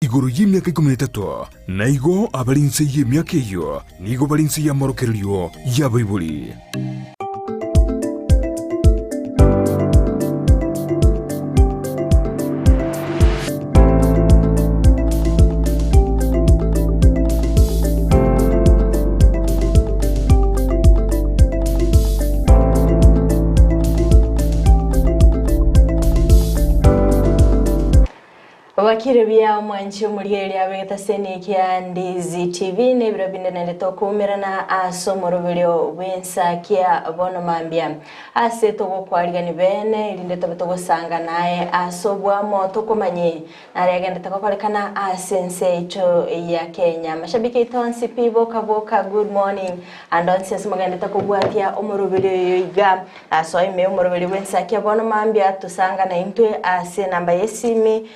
Igoro y'emiaka ikomi na etato, na igo abare inse y'emiaka eyio nigo bare inse y'amorokererio y'abaibori. Obakire buya omwanchi omorigereria abegete ase eniki ya Ndizi TV na ebiro binde naende tokoumerana ase omoroberio bw'ensakia bono mambia. Ase togokwarigani bene erinde tobe togosanga naye ase obwamo tokomanye nare agendete gokorekana ase ense yaito ya Kenya. Mashabiki aito onsi pi boka boka good morning ande onsi ase mogendete kobwatia omoroberio oyo iga. Asoa ime y'omoroberi bw'ensakia bono mambia tosangane intwe ase enamba y'esimi,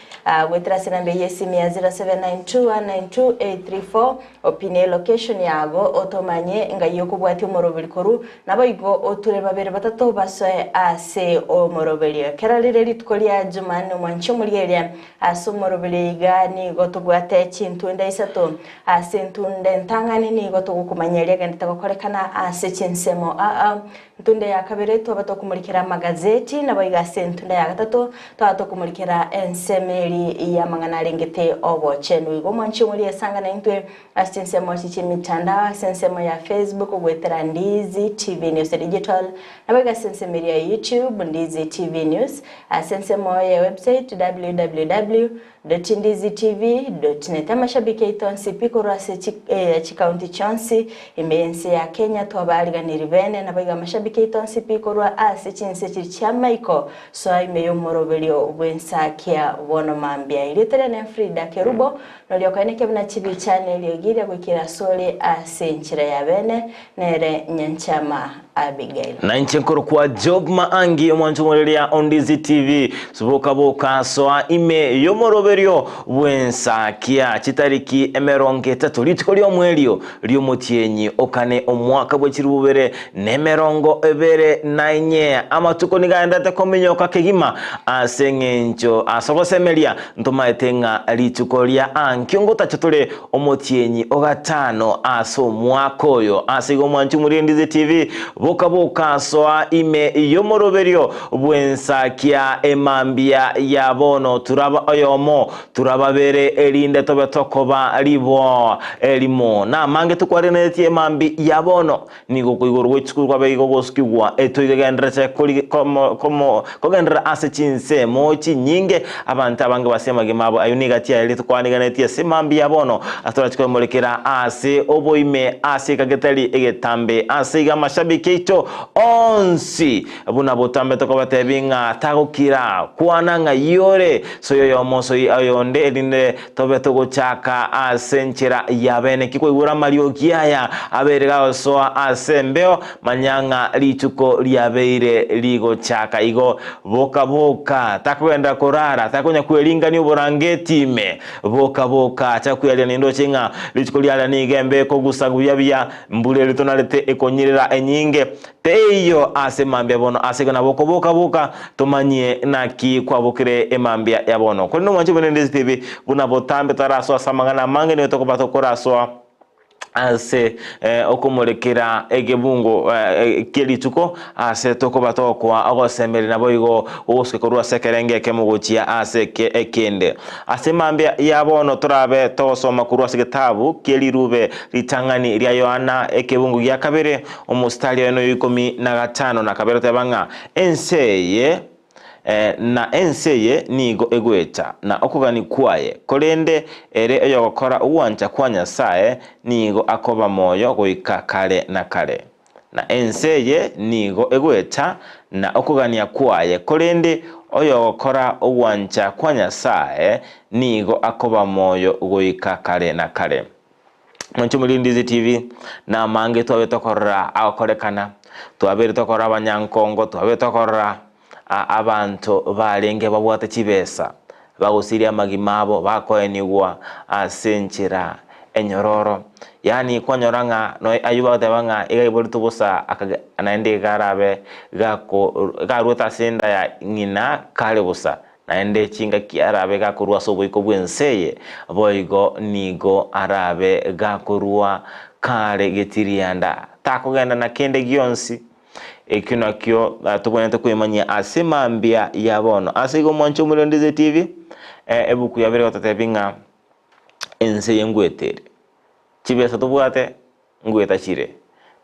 goetera ase enamba eyio y'esimi ya 0792192834, opine elocation yago otomanye ngai okobwatia omoroberi korwa, naboigo oture babere batato basoe ase omoroberi. Ekero rire rituko ria Jumanne omwanchi omorieria ase omoroberi iga nigo tobwate chintunda isato. Ase entunda entang'ani nigo togokomanya eria egenderete gokorekana ase chinsemo aa. Entunda ya kabere twaba tokomorikera amagazeti, naboigo ase entunda ya gatato twaba tokomorikera ensemo eri y'amang'ana arengete obochenu. Igo mwanche morie esanga naintwe ase chinsemo echi chi'emitandao, ase ensemo ya Facebook goetera Ndizi TV News Digital, naboigo ase ensemo eria ya YouTube Ndizi TV News, ase ensemo ya website www. Ndizitv.net Amashabiki aito onsi pi korwa ase chikaunti chionsi ime y'ense ya Kenya twabariganirie bene naboigo amashabiki aito onsi pi korwa ase chinse chiri chi'amaiko soa ime y'omoroberio bw'ensakia bono mambia. Erieta riane Frida Kerubo noria okoenekia buna chibicha neriogi riria goikera asore ase enchera ya bene nere Nyanchama Abigail. Na inche nkorokwa Job Maangi, omwancho omoreria o Ndizi TV. Boka boka soa ime y'omoroberio bw'ensakia chitariki emerongo etato rituko ri'omwerio ri'omotienyi okane omwaka bwe chilifu bibere na emerongo ebere na inye. Amatuko nigo aenderete kominyoka kegima ase eng'encho ase ogosemeria ntomaete ng'a rituko ria ankio ngotacha tore Omotienyi o gatano ase omwaka oyo. Ase igo mwanche Omorendize TV, boka boka soa ime y'omoroberio bw'ensakia emambia ya bono, turaba oyomo, turababere, erinde tobe tokoba riboa erimo. Namange tokwarigeneretie emambi ya bono, Nigo okoigorwa gwe chisukuru kwabeire gogosukigwa, etoigo egendererete kogenderera ase chinsemo chinyinge, abanto abange base amagima abo. Ayio nigo atiaye rituko ase mambia bono, ase torachi koimorekera ase oboime ase eka getari egetambe. Ase igo amashabiki aito onsi buna botambe tokobatebia ng'a tagokira, kwana ng'ai ore, soyia oyomo soyia oyonde, erinde Tobe togochaka ase enchera ya bene ki koigora amariogi aya abeire gagosoa ase embeo, manya ng'a rituko riabeire rigochaka. Igo boka boka, takogenderera korara, takonya kweringania oborangeti ime. Boka boka, chaka kwearia nindoche ng'a rituko riaria nigo embeo ekogusa buya buya, mbura eria tonarete ekonyirera enyinge. Teiyo ase mambia bono, ase igo nabo okoboka-boka tomanyie naki kwabokire emambia ya bono. Korende omwanche bw'ense Ndizitibi, buna botambe tarasoa ase amang'ana amange, nigo tokoba tokorasoa ase okomorekera egebungo kie rituko, ase tokoba tokoa ogosemeria naboigo gogosukia korwa ase ekerengo ekemo gochia ase ekende. Ase mambia ya bono torabe togosoma korwa ase egetabu kie rirube ritang'ani ria Yohana ekebungo gia kabere, Omositari oye noyo ikomi na gatano na kabere oteba ng'a ense eye na ense eye nigo egoeta na okogania kwaye, korende ere oyogokora ogwancha kwa Nyasae nigo akoba moyo goika kare na kare. Na ense eye nigo egoeta na okogania kwaye, korende oyogokora ogwancha kwa Nyasae nigo akoba moyo goika kare na kare. Mwanche Omorindizi TV, namange twabe tokorora agokorekana, twabeire tokorora abanyankongo, twabeire tokorora abanto barenge babwate chibesa, bagosiria amagima abo, bakoenigwa ase enchera enyororo. Yaani kwanyora ng'a noe aywo bagoteba ng'a iga aiboretwe bosa naende iga arabe gako garuete ase enda ya ng'ina kare bosa. Naende chingaki arabe gakorua ase oboiko bw'ense eye, boigo nigo arabe gakorua kare getirianda, takogenda na kende gionsi. Ekio nakio tobwenerete kwemanyia ase mambia ya bono. Ase igo mwanche omorendeze TV, ebuku yabere egototebia ng'a ense eye ngwete ere. Chibesa tobwate ngweta chire,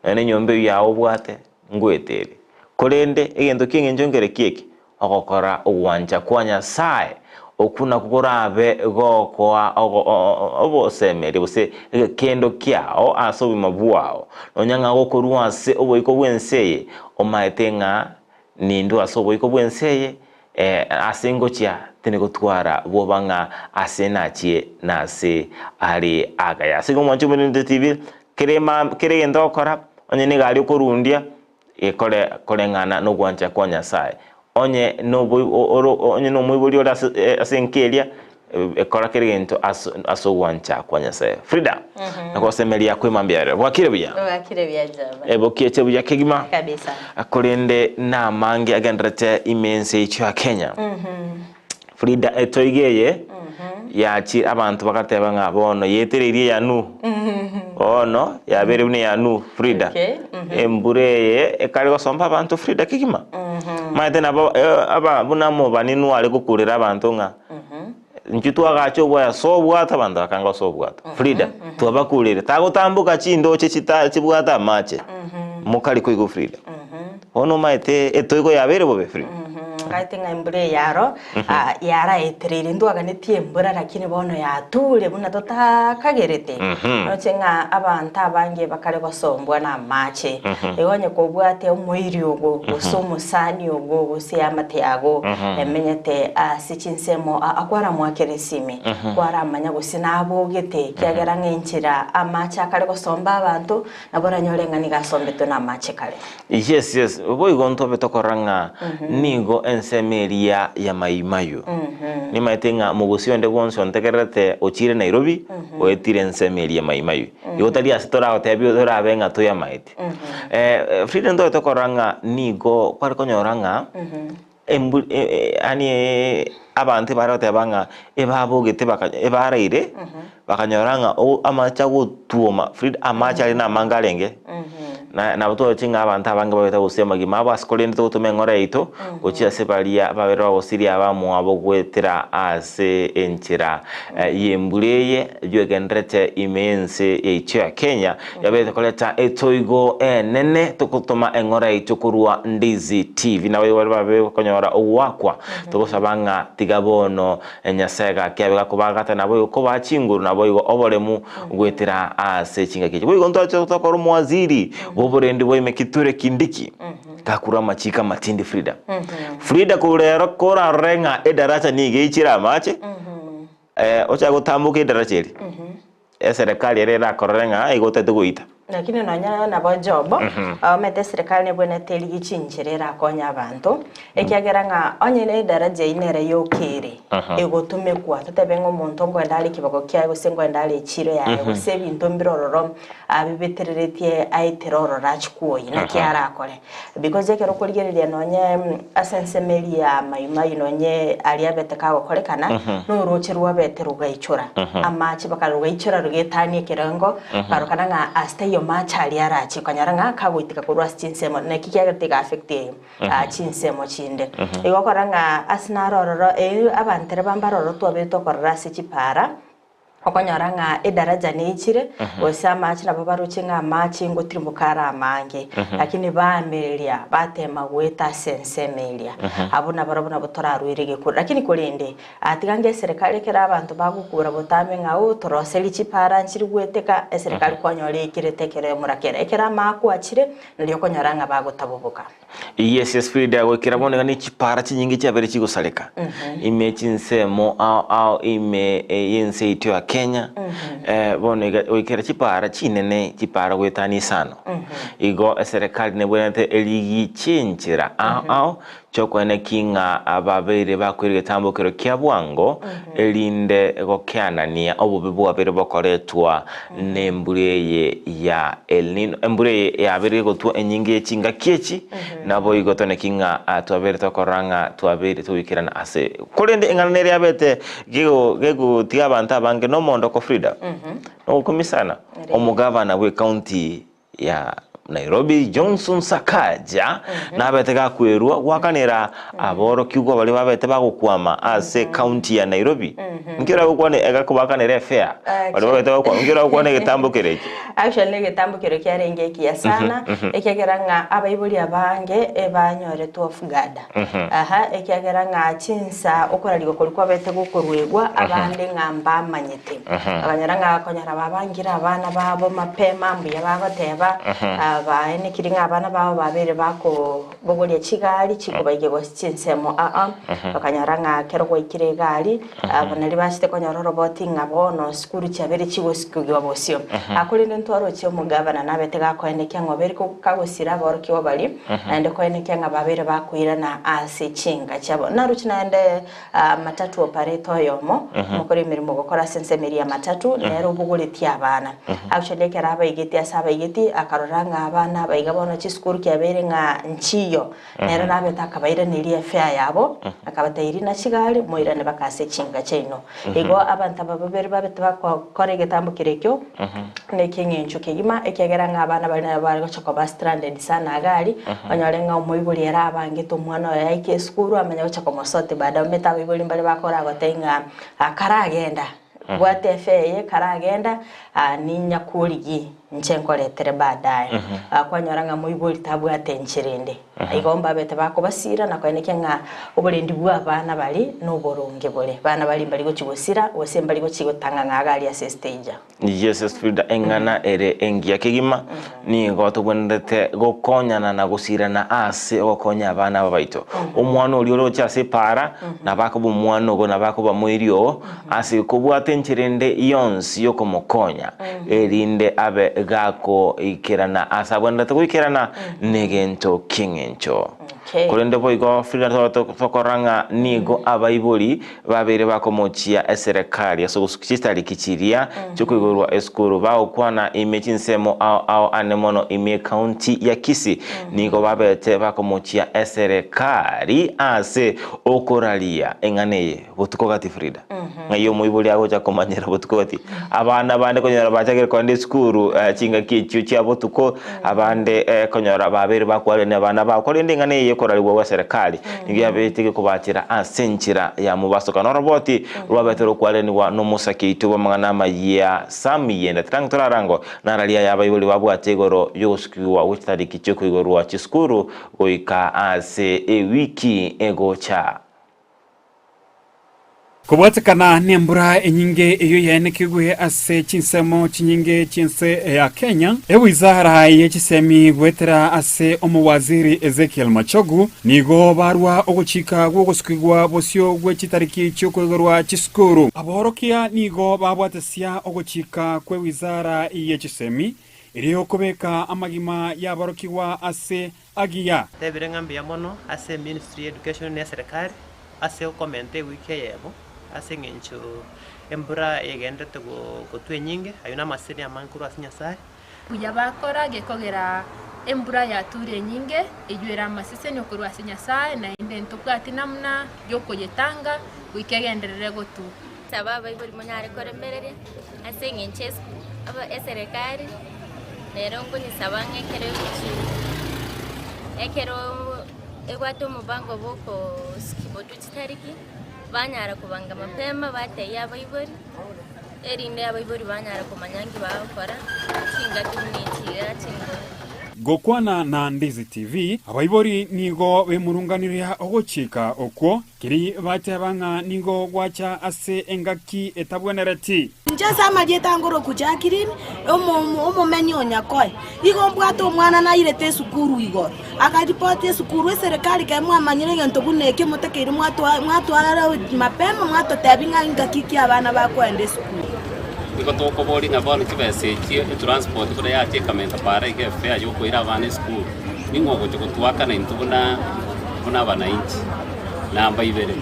nonya na enyomba eyio yao obwate ngwete ere. Korende egento ki'engencho nkere ki eke? Ogokora ogwancha kwa Nyasae, okwo nakwo korabe gokoa obosemeria gose egekendo kiao ase obogima bwao. Nonya ng'a gokorua ase oboiko bw'ense eye, omaete ng'a nindwe ase oboiko bw'ense eye, Ase ngochia tindi gotwara bwoba ng'a ase nachie nase are agaya. Ase igo mwanche omorenete TV, kere ma kere egento ogokora, onye na egari okorundia, gekore koreng'ana na ogwancha kwa Nyasaye. Onye na oboi oro onye na omoibori ore ase ase enka eria, ekora kera egento ase ase ogwancha kwa Nyasaye. Frida, nagosemeria kwemambia ere. Bwakire buya? Bwakire buya Java. Ebokiete buya kegima? Kabisa. Korende namange agenderete ime ense yaito ya Kenya. Frida etoigo eye yachire abanto bagateba ng'a bono yetereirie ya Nuhu. Bono yabeire buna eya Nuhu Frida. Okay, Embura eye ekare gosomba abanto Frida kegima. Maete nabo aba buna omobani Nuhu are gokurera abanto ng'a Intwe twagacha obwoyo ase obwato, abanto bakanga ase obwato. Frida, twabakurire, tagotamboka chindoche chita chibwate amache. Mokari koigwa Frida. Bono omaete etoigo yabeire bobe Frida. Ngaete ng'a embura eye aro ah, yaraetereire ntwaganetie embura lakini bono yature buna totakagerete. Roche ng'a abanto abange bakare gosombwa na amache. Igo onye kobwate omoiri ogo gose omosani ogo gose eamate yago emenyete ase chinsemo aa kwaramoakera esimi, kwaramanya gose nabogete, ekiagera ng'a enchera amache akare gosomba abanto, nabo oranyore ng'a nigo asombetwe namache kare. Yes, yes, boigo ntobe tokorora ng'a nigo ensemo eria ya Mai Mahiu. Nimaete ng'a mogosi onde bwonsi ontegererete ochire Nairobi, oetire ensemo eria ya Mai Mahiu. Igo tari ase toragotebie orabe ng'a toyamaeti. Frida ntobe tokorora ng'a nigo kware konyora ng'a Embu yaani abanto ebare goteba ng'a ebabogete baka ebaraire, bakanyora ng'a o amache agotwoma frid amache aria namange arenge, na nabo toroche ng'a abanto abange babete gose amagima abo ase korende togotoma eng'ora yaito, gochia ase baria babere bagosiria abamwabo goetera ase enchera y'embura eye, eywo egenderete ime y'ense yaito ya Kenya. Yabete koreta etoigo enene togotoma eng'ora yaito korwa Ndizi TV. Nabo igo baria babe bakonyora ogoakwa, togosaba ng'a tiga bono Nyasae gaki abe gakobagata naboigo kobaa chinguru naboigo oboremu goetera ase chingaki echi. Boigo ntoche tokora omowaziri bw'oborendi bwa ime Kithure Kindiki gakurwa amachiko amatindi Frida. Frida korwa rero korarore ng'a edaracha nigo eichire amache, ochake gotamboka edaracha eria. Eserekari ere erakorore ng'a igo otagete goita. Lakini nonya nabo Job, omanyete eserekari nebwenerete erigie chinchera erakonye abanto, ekiagera ng'a onye ne edaraja eyio nere yoka ere, egotumekwa, totebe ng'a omonto nkoenda are ekibago kiaye gose nkoenda are echiro yaye gose ebinto mbire ororo abibetereretie aetere ororo achie kwoyia, naki arakore? Because ekero okorigereria nonye ase ensemo eria ya Mayi Mayi nonye aria abete kagokorekana, noroche rwabete rogaichora amache baka rogaichora rogetania ekerengo, bakarokana ng'a ase taiyo mache aria arache, okanyora ng'a kagoitika korwa ase chinsemo naki kiagerete iga affect chinsemo chinde. Igo okora ng'a ase naro ororo abanto ere bambare ororo twabete tokorora ase chipara. Okonyora ng'a edaraja neichire, gose amache nabo baroche ng'a amache ngotirimboka are amange, lakini baamereria batema goeta ase ensemo eria. Abwo nabarabwo nabo torarwere egekuro. Lakini korende, tiga nge eserekari ekero abanto bagokura botambe ng'a oh toroserie chipara nchiri goeteka, eserekari kwanyora ekerete ekero emorakera. Ekero amaakwa achire, nario okonyora ng'a bagotaboboka. Yes yes Frida goikera bono iga ne chipara chinyinge chiabeire chigosareka ime chinsemo ao ao ime y'ense yaito ya Kenya bono iga goikera chipara chinene chipara goetania isano igo eserekari nebwenerete erigi chinchera ao ao. Chi'okoeneki ng'a ababeire bakoira egetambokero kia bwango, erinde gokeanania obobe bwabeire bokoretwa nembura eye ya El Nino. Embura eye yabeire egotwa enyinge ye chingaki echi, naboigo toneki ng'a twabeire tokorora ng'a twabeire togoikerana ase. Korende eng'ana nere yabete gego gegotiga abanto abange nomoondoko Frida, nogokumia sana, omogavana bw'ecounty ya Nairobi Johnson Sakaja nabete gakwerwa gwakanera aborokigwa baria babete bagokwama ase county ya Nairobi. Nki oragokwane egakobakanera efare baria babete bagokwama nki oragokwane egetambo kere eke? Actually egetambo kero kiarenge ekiya sana, ekiagera ng'a abaibori abange ebanyoretwe off guard. Aha, ekiagera ng'a chinsa okorarigwa koria kwabete gokoruegwa, abande ng'a mbamanyete. Bakanyora ng'a konyora babangire abana babo mapema, mbuya bagoteba, baenekiri ng'a abana babo babeire bakobogoria chigari chikobaikia gose chinsemo aa. Bakanyora ng'a ekero gwaikire egari, naria bachete konyora oroboti ng'a bono sukuru chiabeire chigosikigwa bosio. Korende ntwaroche omogavana nabete gakoenekia ng'a obeire kagosira aborokigwa baria, naende koenekia ng'a babeire bakoirana ase chinka chiabo. Naroche naende matatu operator oyomo, omokori emeremo ogokora ase ensemo eria ya matatu, nere obogoretie abana. Actually ekero abaigeti ase abaigeti, akarora ng'a abana aba iga bono chisukuru kiabeire ng'a nchiyo, nere nabete akabairaneria efare yabo, akabatebia rina chigari moirane baka ase chinka chiaino. Igo abanto aba babere babete bakora egetambo keria ekio, nekieng'encho kegima, ekiagera ng'a abana baria nabo bare gocha koba stranded sana iga aria, onyore ng'a omoibori ere abangete omwana oye aike esukuru amanye gocha komosoti baadaye omanyete abaibori mbare bakora gotebia ng'a karagenda, bwata efare eye karagenda ninyakorigie inche nkoretere baadaye. Kwanyora ng'a moibori tabwate enchera ende. Igo mbabete bakobasiira na koenekia ng'a oborendi bw'abana baria noboronge bore. Bana baria mbari gochia gosira, gose mbari gochia gotang'ang'a iga aria ase estage. Yes Frida, eng'ana ere engiya kegima, nigo tobwenerete gokonyana na gosirana ase ogokonya abana aba baito. Omwana oria oroche ase epaara, nabo akoba omwana ogo, nabo akoba moiri oo, ase kobwata enchera ende yonsi y'okomokonya, erinde abe gakoikerana ase abwenerete goikerana negento ki'eng'encho. Okay. Korende boigo Frida tokorora ng'a nigo abaibori babeire bakomochia eserekari ase ogosukia chitariki chiria chiokoigorwa esukuru bagokwana ime chinsemo ao ao ane mono ime ekaunti ya Kisii nigo babete bakomochia eserekari ase okoraria eng'ana eye botuko gati Frida ng'ai omoibori agocha komanyera botuko gati abana bande konyora bachakire kogenda esukuru chingaki echio chia botuko abande konyora babeire bakwarania abana babo korende eng'ana eye ekorarigwa gwa serikali nigo yabete gekobachera ase enchera ya mobasokano oroboti rwabete rokwaranigwa nomosake oito bw'amang'ana amayia Sam Yenda tirango torarango nararia aya abaibori babwate igoro yogosukigwa gwe chitariki chiokoigorwa chisukuru goika ase ewiki egocha. Kobwatekana nembura enyinge eyio yaenekigwe ase chinsemo chinyinge chi'ense ya Kenya, ewizara ye chisemi goetera ase omowaziri Ezekiel Machogu nigo barwa ogochika gw'ogosukigwa bosio gwe chitariki chi'okoigorwa chisukuru. Aborokia nigo babwatesia ogochika kw'ewizara ye chisemi erio kobeka amagima y'aborokigwa ase agiya. Tebire ng'a mbuya mono ase eministry ya education na eserekari ase okomenta ewiki eyemo ase eng'encho embura egenderete gotwa enyinge, ayio namaseseni amange korwa ase Nyasaye. Buya bakora gekogera embura yature enyinge, eyio ere amaseseni korwa ase Nyasae, naende ntobwati namna yokoyetanga goika egenderere gotua. Saba abaibori monyare koremereria ase eng'encho eserekari nero nkonyesaba ng'a ekero egochi ekero ebwate omobango bwa okosukia chitariki, banyara kobanga mapema batebia abaibori, erinde abaibori banyara komanya nki bagokora chingaki buna echi iga chinguru. Gokwana na Ndizi TV, abaibori nigo bemurunganiria ogochika okwo, Keri bateba ng'a nigo gwacha ase engaki etabwenereti. Inche ase amarieta angoroku Jacqueline, omomenyi o Nyakoe. Igo mbwate omwana nairete esukuru igoro, akaripoti esukuru eserekari ekero mwamanyire egento buna ekio motakeire mwatwara mapema mwatotebia ng'a ingaki ki abana bakoenda esukuru. Nigo tokoboria ng'a bono chibesa echi etransport buna yacha ekamenta para iga efare yokoira abana esukuru, ning'o ogocha gotuakana intwe buna. buna abanainchi. Namba ibere,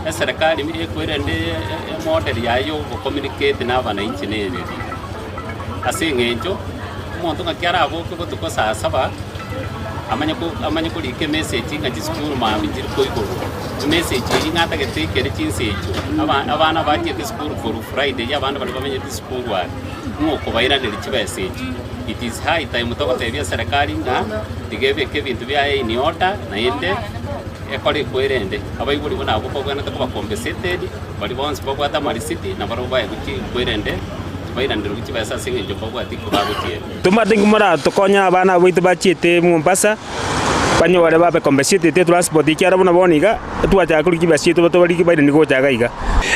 eserekari ekwerende emodel yaye ya ogokomunicate na abanainchi nereri. Ase eng'encho, omonto ng'aki araboke botuko saa saba, amanye ko amanye korika emessage ng'a chisukuru mambia chiri koigorwa. Emessage eyio ng'a atagete ekere chinsa echio, aba abana bachiete esukuru korwa Friday abande baria bamenyete esukuru aria, ng'o okobairaneria chibesa echio. It is high time togotebia eserekari ng'a tiga ebeke ebinto biaye in order naende ekore ekwerende. Abaibori buna abwo babwenerete koba compensated, baria bonsi babwate amarisiti nabarabwo baegwe chikwerende tibairanerwe chibesa ase eng'encho mbabwati iko bagochiera. Tomanyete inki moratokonye abana aba baito bachiete Mombasa, banyore babe compensated etransport ekiagera buna bono iga, etwachaka korigia chibesa chiaito tobarigi bairanie gocha iga iga.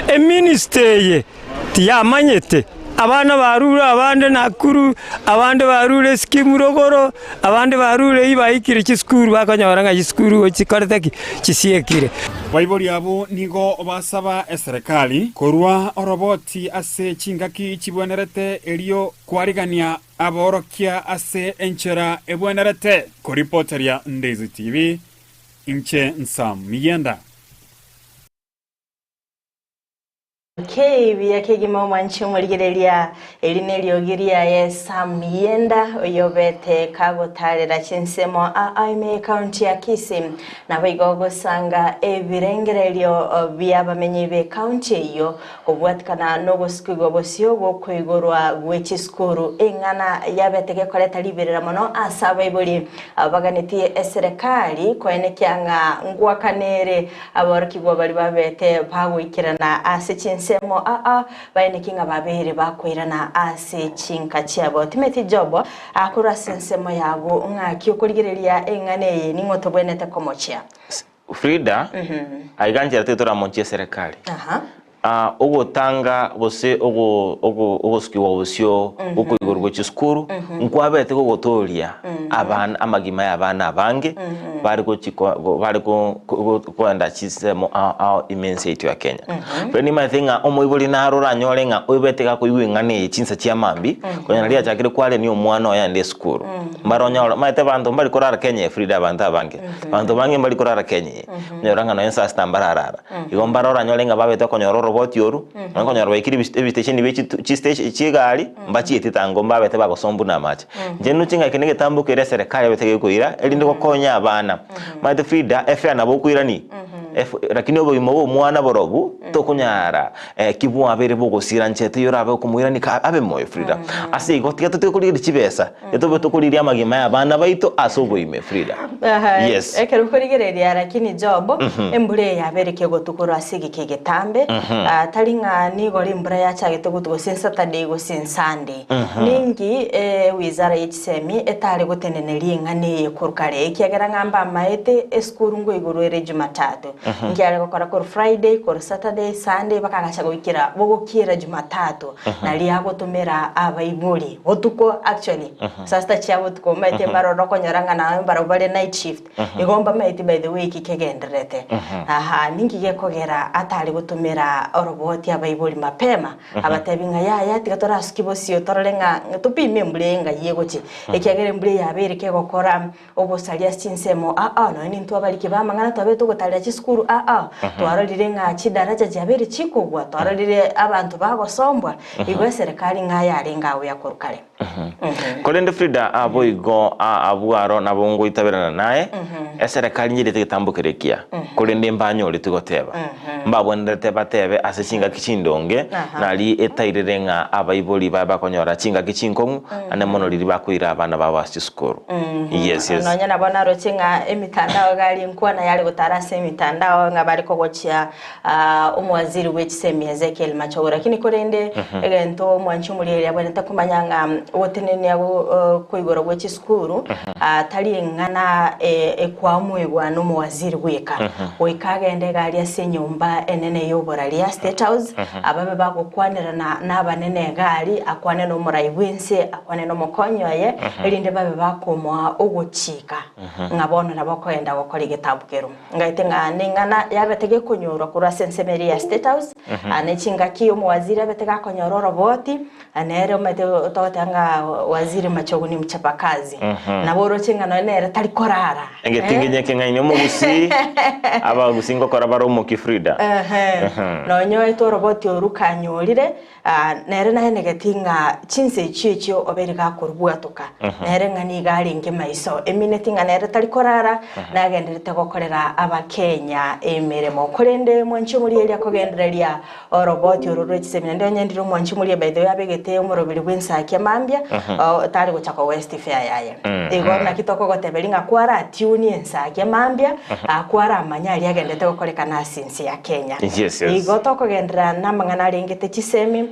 Eministry eye tiyamanyete, abana barure abande Nakuru, abande barure eskimu rogoro, abande barure eyio baikire chisukuru bakonyora ng'a chisukuru chikorete ki? Chisiekire. Baibori abwo nigo basaba eserekari korua oroboti ase chingaki chibwenerete erio kwarigania aborokia ase enchera ebwenerete. Koripoteria Ndeizi TV, inche Nsam Miyenda. Keibiya kegima omwanchi omorigereria, eri neriogi riaye Sam Yenda oyobete kagotarera chinsemo aa ime y'ecounty ya Kisii naboigo gosanga ebirengererio biabamenyi b'ecounty eyio kobwatikana nogosikigwa bosio gokoigorwa gwe chisukuru eng'ana yabete gekoreta riberera mono ase abaibori baganetie eserekari koenekia ng'a ngwakanere Aborokigwa baria babete bagoikerana ase chinsemo aa, baeneki ng'a babeire bakoirana ase chinka chiabo. Timothy Job akorwa ase ensemo yago, ng'aki okorigereria eng'ana eye ning'o tobwenerete komochia? Frida, aiga nchera titoramochie eserekari. Ogotanga gose ogosukigwa bosio gokoigorwa gochia esukuru nkwabete gogotooria abana amagima ya abana abange bare gochi bare koenda chinsemo ao ao ime ense yaito ya Kenya. Rero nimanyete ng'a omoibori naro oranyore ng'a oibete gakoigwa eng'ana eye chinsa chia mambia konya naria achakire kwarenia omwana oye aende esukuru. Mbare onyore omanyete abanto mbari korara Kenya eye Frida abanto abange, abanto abange mbari korara Kenya eye, onyore ng'a nonye saa sita mbararara. Igo mbare oranyore ng'a babete okonyora oroboti oru, nonya okonyora baikire ebistesheni bie chistesheni chi'egari, mbachieti tango mbabete bagosombu na amache. Inche ndoche ng'a eke negetambo keria eserekari yabete gekoira, erinde gokonya abana. Omanyete Frida, efare nabo okoirania, lakini obogima bwa omwana borobwo, tokonyara ki bwabeire bogosira nchera teiyo orabe okomoirania ka abe moyo Frida. Ase igo, tiga totige korigereria chibesa, tiga tobe tokorigereria amagima ya abana baito ase oboime Frida. Yes. Ekero okorigereria lakini Job, embura eye yabeire kegotu korwa ase egeka egetambe, ah, tari ng'a nigo rimbura yachagete gotu gose Saturday gose Sunday. Ninki ewizara ye chisemi etare goteneneria eng'ana eye korwa kare, ekiagera ng'a mbamaete esukuru ngoigorwa ere Jumatatu. Nkiare gokora korwa Friday, korwa Saturday, Sunday, bakagacha goikera bogokiera Jumatatu, naria agotomera abaibori botuko actually saa sita chia botuko omanyete mbarore okonyora ng'a naye mbarabwo bare night shift, igo mbamaeti by the way eki kegendererete. Aha, ninki gekogera atare gotomera oroboti abaibori mapema, abatebi ng'a yaya tiga torasukie bosio torore ng'a topime embura eye ng'ai egochia, ekiagera embura eye yabeire kegokora Ogosaria ase chinsemo aa, nonya nintwe abariki b'amang'ana twabete ogotarera chisukuru aa, twarorire ng'a chidaraja chiabeire chikogwa, twarorire abanto bagosombwa, igo eserekari ng'a yarenge agwo yakorwa kare. Korende Frida boigo abwo aro nabo ngoitaberana naye, eserekari nyerete egetambo keria ekiya, korende mbanyoretwe goteba. Mbabwenerete batebe ase chingaki chindonge, nari etairire ng'a abaibori baye bakonyora chingaki chinkong'u, ane mono riria bakoira abana babo ase chisukuru. Yes, yes. Nonya nabo naroche ng'a emitandao iga aria enkwana yare gotara ase emitandao ng'a bare kogochia omowaziri bwe chisemi Ezekiel Machogu lakini korende egento omwanchi omorigereria abwenerete komanya ng'a ogotenenia koigoro gwe chisukuru tari eng'ana ekwamuigwa na omowaziri bweka goika agende iga aria ase enyomba enene y'oboraria State House ababe bagokwanerana nabanene iga aria akwane nomorai bw'ense Akwane nomokonyi oye, erinde babe bakomoa ogochika, ng'a bono nabo okoenda gokora egetabu keru. Ngaete ng'a ne. neng'ana yabete gekonyorwa korwa ase ensemo eria ya State House, ne chingaki omowaziri abete gakonyora oroboti, nere omanyete togoteba ng'a waziri Machogu ni mchapakazi, nabo oroche ng'a nonye nere tari korara. Egetinginye ekeng'aini omogusii, abagusii ngokora bare omokia Frida. Nonye oetwe oroboti oru kanyorire, Nere naenegeti ng'a chinsa echio echio obeire gakorubwatoka, nere ng'a nigo arenge maiso, emineti ng'a nere tari korara, nagenderete gokorera Abakenya emeremo. Korende mwanchi omorieria akogendereria oroboti oro rwe chisemi, naende onye ndire omwanchi omoria by the way abegete omoroberi bw'ensakia mambia, tari gocha ko waste fare yaye. Igo naki tokogoteberia ng'a kwaratiunie ensakia mambia, kwaramanya aria agenderete gokorekana ase ense ya Kenya. Yes, yes. Igo tokogenderera namang'ana arengete chisemi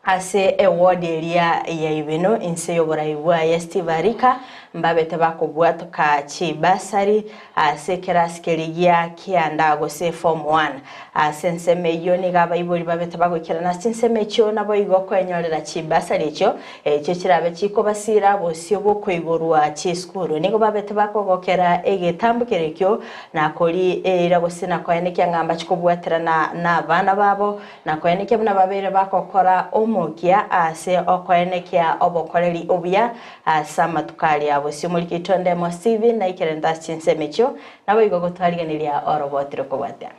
ase eward eria ya Ibeno inse y'oborai bwaye Steve Arika mbabete bakobwatoka chibasari ase ekerasi keria gia kianda gose form one. Ase ensemo eyio nigo abaibori babete bagoikerana ase chinsemo echio naboigo koenyorera chibasari echio echio chirabe chikobasira bosio bw'okoigorwa chisukuru. Nigo babete bakogokera egetambo keria ekio Nakori eira gose nakoenekia ng'a mbache kobwaterana nabana babo, nakoenekia buna babeire bagokora omokia ase okoenekia obokoreri obuya ase amatuko aria. Bosio omoriki oito Ndemo Stephen naikerente ase chinsemo echio, naboigo gotwarigeneria oroboti rokobwatia.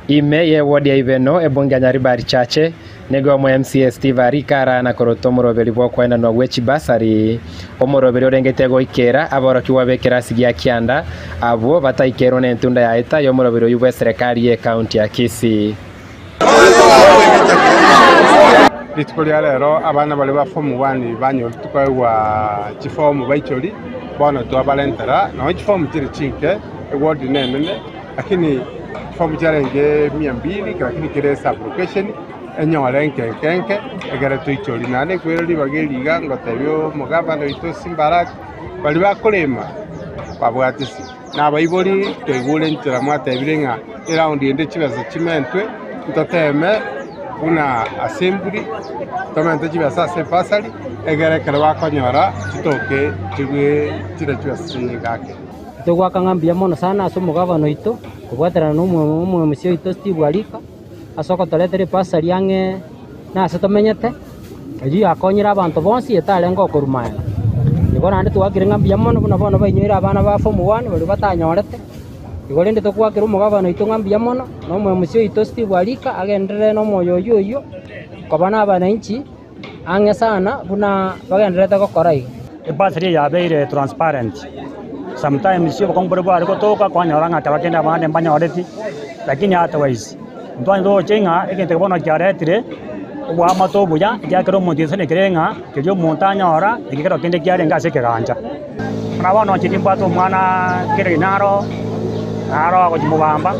Ime y'ewodi ya Ibeno, ebunge ya Nyaribari Chache, nigo omo MCA Steve Arika arana korota omoroberi bw'okoenanwa gwe chibasari, omoroberi orengete goikera aborokigwa b'ekerasi gia kianda abwo bataikerwe nentunda ya eta y'omoroberi oyio bw'eserekari y'ecounty ya Kisii. Rituko ria rero abana baria ba form one banyorete koegwa chifomu baichori, bono twabarentera, nonya chifomu chire chinke, eward nenene, lakini chifomu chiarenge mia mbili lakini kera esublocation enyore enke enke enke egere toichorie. Naende nkoira ribaga eri iga ngotebia omogavana oito Simba Arati, baria bakorema babwate ase. Na abaibori toigure enchera mwatebire ng'a eraundi ende chibesa chimentwe, ntoteme buna assembly tomente chibesa ase ebasari, egere ekero bakonyora chitoke chigwe chire chibesa chinyinge ake. Togoaka ng'a mbuya mono sana ase omogabana oito, kobwaterana na omwemusi oito Steve Arika, ase ogotoretera ebasari ang'e nase tomenyete. Eyio yakonyire abanto bonsi etarenge okorwa magega. Igo naende twakire ng'a mbuya mono buna bono bainyoire abana ba form one baria batanyorete, igo rende tokwakera omogabana oito ng'a mbuya mono, na omoemusi oito Steve Arika agenderere na omoyo oyio oyio, koba na abananchi ang'e sana buna bagendererete gokora iga. Ebasari eye yabeire transparent, sometimes obokong'u boria bware gotoka kwanyora ng'a ekero kende abande mbanyoreti, lakini otherwise ntwanyete gocha ng'a egento eke bono kiaretire oboamate obuya ekiagera omonto oisanekire ng'a keria omonto anyora eke kero kende kiarenge ase ekegancha. Buna bono inche nimbwate omwana kere naro, naro agochia mobamba,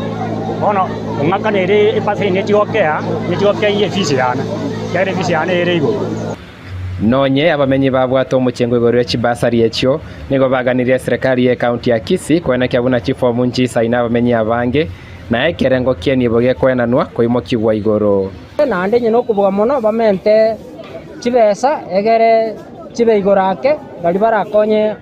bono ong'akanere ebasari nechigokea, nechigokeyia efees yane, ekiagera efees yane ere igoro. Nonye abamenyi babwate omochengo igoro ye chibasari echio, nigo baganirie eserekari y'ecounty ya Kisii koenekia buna chifomu nchisaine abamenyi abange, na ekerengo ki'enibo gekoenanwa koimokigwa igoro. Naende onye nokoboga mono bamente chibesa egere chibe igoro ake, baria barakonye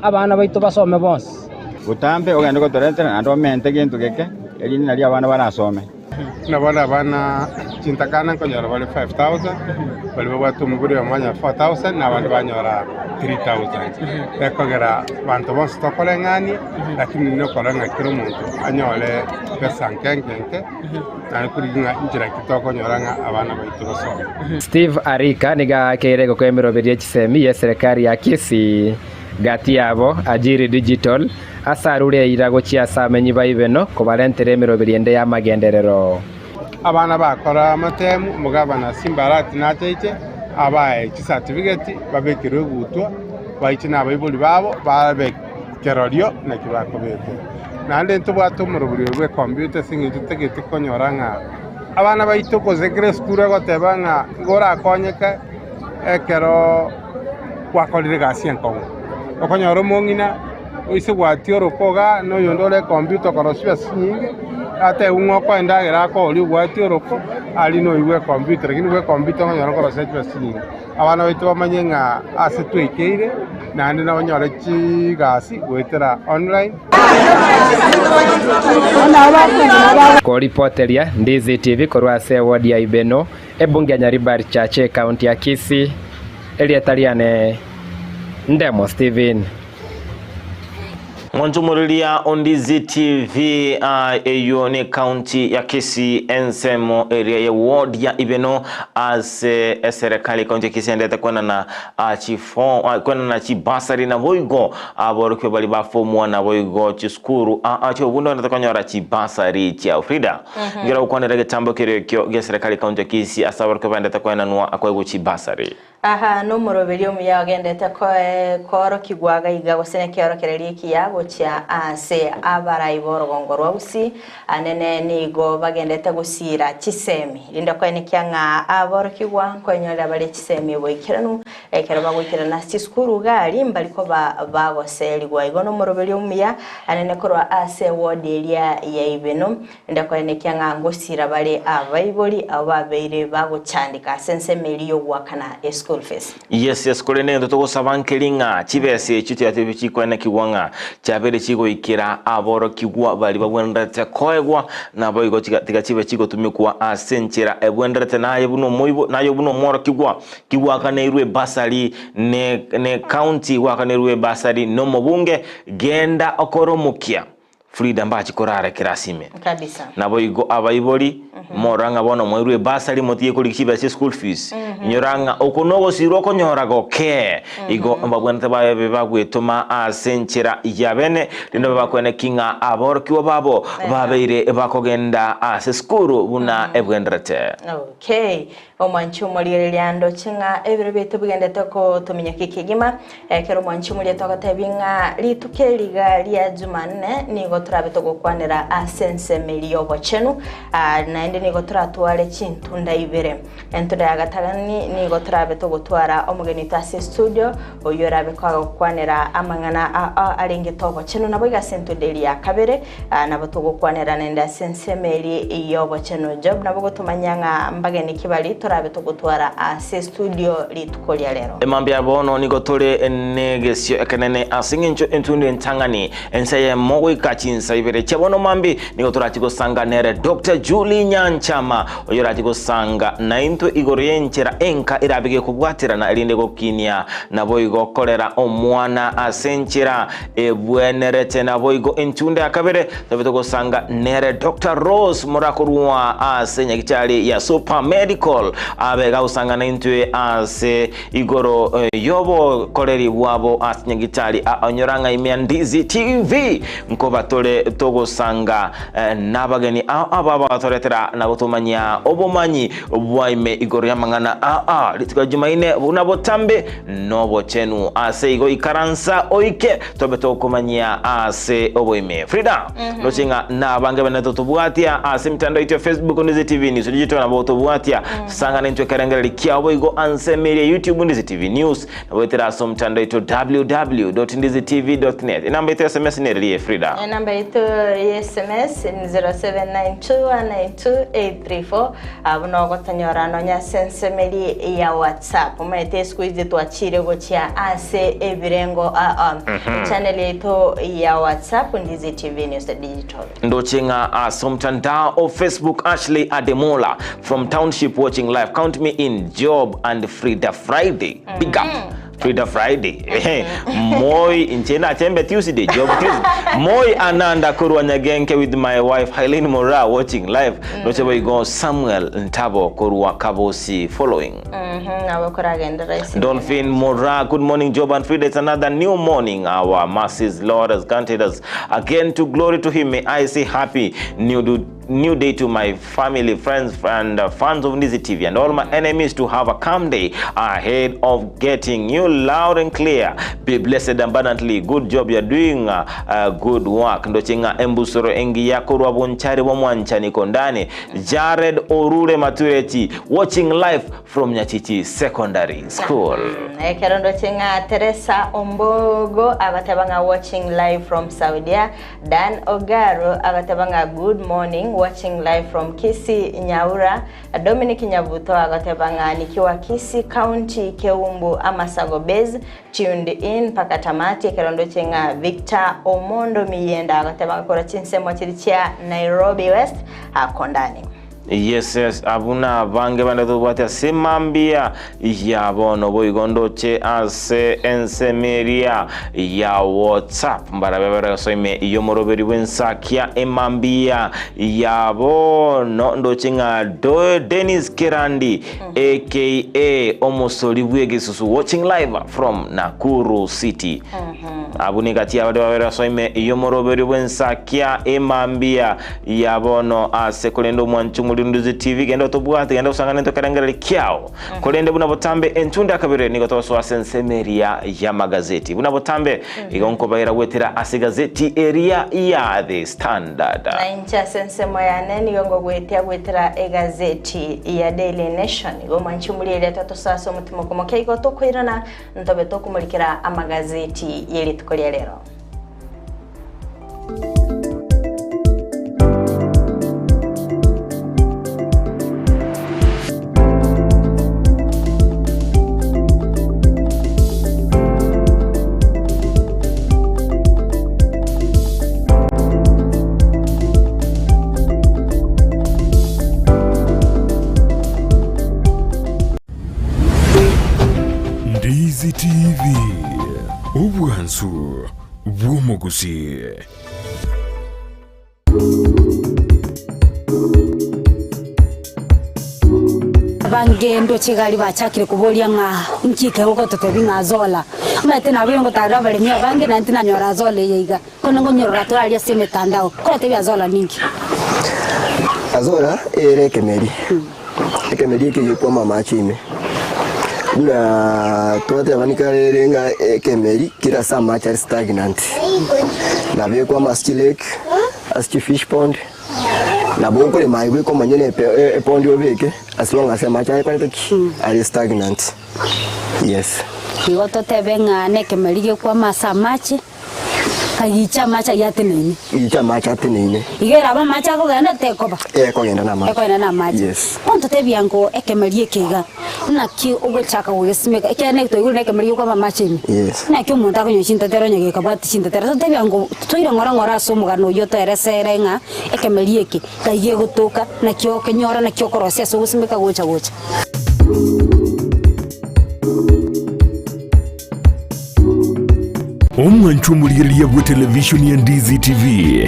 abana baito basome bonsi. Botambe ogende gotoretera naende omente gento geke, erinde nario abana barasome. Buna bono abana chintakana nkonyora bare 5000, baria babwate omobere oyomo banyora 4000, na abande banyora 3000. Ekogera abanto bonsi tokoreng'ania, lakini nokora ng'a kera omonto anyore besa nke nke nke, naende korigia ng'a inchera ki tokonyora ng'a abana baito basome. Steve Arika nigo aakeire gokwa emeroberi ye chisemi y'eserekari ya Kisii, gati yabo Ajiri Digital, Ase arure eira gochia ase amenyi ba Ibeno kobarentera emeroberi ende y'amagenderero. Abana bakora amatemu, omogabana Simbarati nachaiche abae chisatibigeti babekerwe egutwa, baiche nabaibori babo babe kerorio naki bakobekerwa. Naende ntobwate omorobori oyo bw'ekompiuta ase eng'encho totagete konyora ng'a abana baito gose kera esukuru egoteba ng'a igo orakonyeke ekero gwakorire egasi enkong'u. Okonyora omong'ina oise gwatia orokoga na oyonde ore ekompiuta okorosia chibesa chinyinge. Atebiwe ng'a okoe endagera akoria obwati oroko, aria noigwe ekompiuta, lakini bwa ekompiuta okonyora okorosia chibesa chinyinge. Abana baito bamanye ng'a ase twaikeire, naende nabanyore chigasi goetera online. Koripoteria Ndizi TV korwa ase ewodi ya Ibeno, ebunge ya Nyaribari Church, ekaunti ya Kisii, erieta riane Ndemo Stephen. Mwanchomoriria Ondizi TV ah, eyio ne county ya Kisii ensemo eria ye ward ya Ibeno ase eserekari county ya Kisii endete kwenana ah, chifo ah, kwenana chibasari naboigo aborokigwa bari ba form 1 naboigo chisukuru ah, ah, chiobundo endete konyora chibasari chia Frida ngera gokwanera egetambo keria ekio gia eserekari county ya Kisii ase aborokigwa baendete kwenanwa akoegwa chibasari. Aha nomoroberio omuya ogendete koorokigwa gaiga gose nekeorokererio ekiya gochia ase abarai b'orogongo rwa Usi, anene nigo bagendete gosiira chisemi. Rinde koenekia ng'a aborokigwa nkoenyorera bare chisemi oboikeranu ekero bagoikerana ase chisukuru gari mbari koba bagoserigwa. Igo nomoroberio omuya anene korwa ase ewodi eria ya Ibeno. Ndakoenekia ng'a ngosira bare abaibori abwo babeire bagochandeka ase ensemo eria y'ogoakana eschool fees. Yes yes korende egento togosaba nkeri ng'a chibesa echio chiatebwe chikoenekigwa ng'a chiabeire chigoikera aborokigwa baria babwenerete koegwa naboigo chiga tiga chibe chigotumikwa ase enchera ebwenerete naye buna omoibo naye buna omworokigwa kigwakaneirwe ebasari ne ne county gwakaneirwe ebasari na omobunge genda okore omokia Frida mbachi korara ekerasi ime. Kabisa. Naboigo abaibori, morora ng'a bono mwairwe ebasari motige korigia chibesa chia school fees. Inyora ng'a oko nogosirwa okonyora goke. Igo mbabwenerete babe bagwetoma ase enchera ya bene, rende babe bakoeneki ng'a aborokigwa babo babeire bakogenda ase esukuru buna ebwenderete. Okay. Omwanchi omorigereria ndoche ng'a ebiro biaito bigendete kotominyokia kegima. Ekero omwanchi omoria togotebia ng'a rituko eri iga ria Jumanne nigo torabe togokwanera ase ensemo eria y'obochenu, naende nigo toratware chintunda ibere. Entunda ya gatagani nigo torabe togotwara omogeni oito ase estudio, oyio orabe kagokwanera amang'ana ao arengete obochenu. Naboigo ase entunda eria ya kabere nabo togokwanera naende ase ensemo eria y'obochenu. Job nabo ogotomanyia ng'a mbageni ki baria torabe togotwara ase estudio rituko ria rero. Mambia bono nigo tore negesio ekenene ase engencho entundu entang'ani ense eyemo goika chinsa ibere chia bono mambia nigo torachi gosanga nere Doctor Julie Nyanchama oyorachi gosanga naintwe igoro y'enchera enka erabe gekobwaterana erinde gokinia naboigo korera omwana ase enchera ebwenerete naboigo entunda ya kabere tobe togosanga nere Doctor Rose morakorwa ase nyagichari ya Super Medical abe gagosanga naintwe ase igoro y'obokoreri bwabo ase nyagichari onyora ng'a ime ya Ndizi TV nkoba tore togosanga nabageni ao aba bagatoretera na gotomanyia obomanyi bwa ime igoro y'amang'ana aa rituko ria Jumaine buna botambe nobochenu. Ase igo ikaransa oike tobe tokomanyia ase oboime. Frida, noche ng'a nabange bane totobwatia ase emitandao yaito ya Facebook, Ndizi TV News Digital nabo gotobwatia. Sang'ana intwe ekerengereri kiao boigo anse emeeri ya YouTube Ndizi TV News nabo goetera ase omotandao oito www.ndizitv.net. Enamba yaito ya SMS nereri ye Frida. Enamba yaito ya SMS ni 0792192834 Abwo nogotonyora nonya ase ensemeri ya WhatsApp. Omanyete siku hizi twachire gochia ase ebirengo aa. Echannel yaito ya WhatsApp Ndizi TV News Digital. Ndoche ng'a ase omtandao o Facebook Ashley Ademola from Township watching live count me in Job and Frida Friday big up Frida Friday ehe Moi inche nachembe Tuesday Job Tuesday Moi Ananda korwa Nyagenke with my wife Helen Mora watching live noche boigo Samuel Ntabo korwa Kabosi following Nabo koragenderera ase Dolphin Mora, good morning, Job and Frida. It's another new morning. Our mercies, Lord, has granted us again to glory to Him. May I say happy new, do, new day to my family, friends, and fans of Ndizi TV, and all my enemies to have a calm day ahead of getting you loud and clear. Be blessed abundantly. Good job, you're doing good work. Ndochenga embusoro engi yako rwa bonchari bwa mwanchani kondani. Jared Orure Matureti watching live from Nyachichi. City Secondary School. Ekero ndoche ng'a Teresa Ombogo agoteba ng'a watching live from Saudia, Dan Ogaro agoteba ng'a good morning watching live from Kisii Nyaura, Dominic Nyabuto agoteba ng'a nikiwa Kisii County Keumbu Amasago Base tuned in mpaka tamati ekero ndoche ng'a Victor Omondo Miyenda agoteba ng'a korwa chinsemo chiri chia Nairobi West akondani. Yes, yes, abwo nabange bande tobwate ase mambia ya bono boigo ndoche ase ensemo eria ya WhatsApp mbarabe bare gosoa ime y'omoroberi bw'ensakia emambia ya bono ndoche ng'a Do Dennis Kerandi aka omosori bw'egesusu watching live from Nakuru City. Abwo negati y'abande babere gosoa ime y'omoroberi bw'ensakia emambia Ya bono ase korende omwancho Omorinduzi TV genda otobwate genda osangane ntokerengereria kiao. Korende buna botambe entunda ya kabere nigo togosoa ase ensemo eria y'amagazeti. Buna botambe igo nkobaira gwetera ase egazeti eria ya The Standard. Na inche ase ensemo yane nigo ngogwetia gwetera egazeti ya Daily Nation. Igo omwanchi omorieria tatosoa ase omotima okomokia igo tokoirana ntobe tokomorikera amagazeti ye rituko ria rero. Ndizi TV, obwansu bw'omogusi. Abange ndoche gari bachakire koboria ng'a inki ekero ogototebia ng'a Azola. Omanyete nabeire ngotarera abaremi abange naende tinanyora Azola eye iga. Bono ngonyorora tore aria ase emetandao. Korotebia Azola ninki? Azola ere ekemeri. Ekemeri eke gekwama amache ime. Buna twateba nikare ere ng'a ekemeri kere ase amache are stagnant. Nabo ekwama ase chilake, ase chifish pond, nabo okorema aye bweka omonyene epe epond obeke as long as amache aye akorete ki? Are stagnant. Yes. Igo totebe ng'a nekemeri gekwama ase amache. Kagicha amache ayio ateneine. Gicha amache ateneine. Iga erabe amache akogenda tekoba. Ekogenda namache. Ekogenda namache. Yes. Bono totebia ngo ekemeri eke iga, naki ogochaka gogesimeka, ekiagera naki twaigure na ekemeri gekwama amache ime. Yes. Naki omonto akonywa chintetero onye gekabwati chintetero. Totebia ngo toire ng'ora ng'ora ase omogano oyio otoeresere ng'a ekemeri eke ngai gegotoka, naki okenyora, naki okorosia ase ogosimeka gocha gocha. Omwanchwa omorigereria bw'etelevishoni ya Ndizi TV,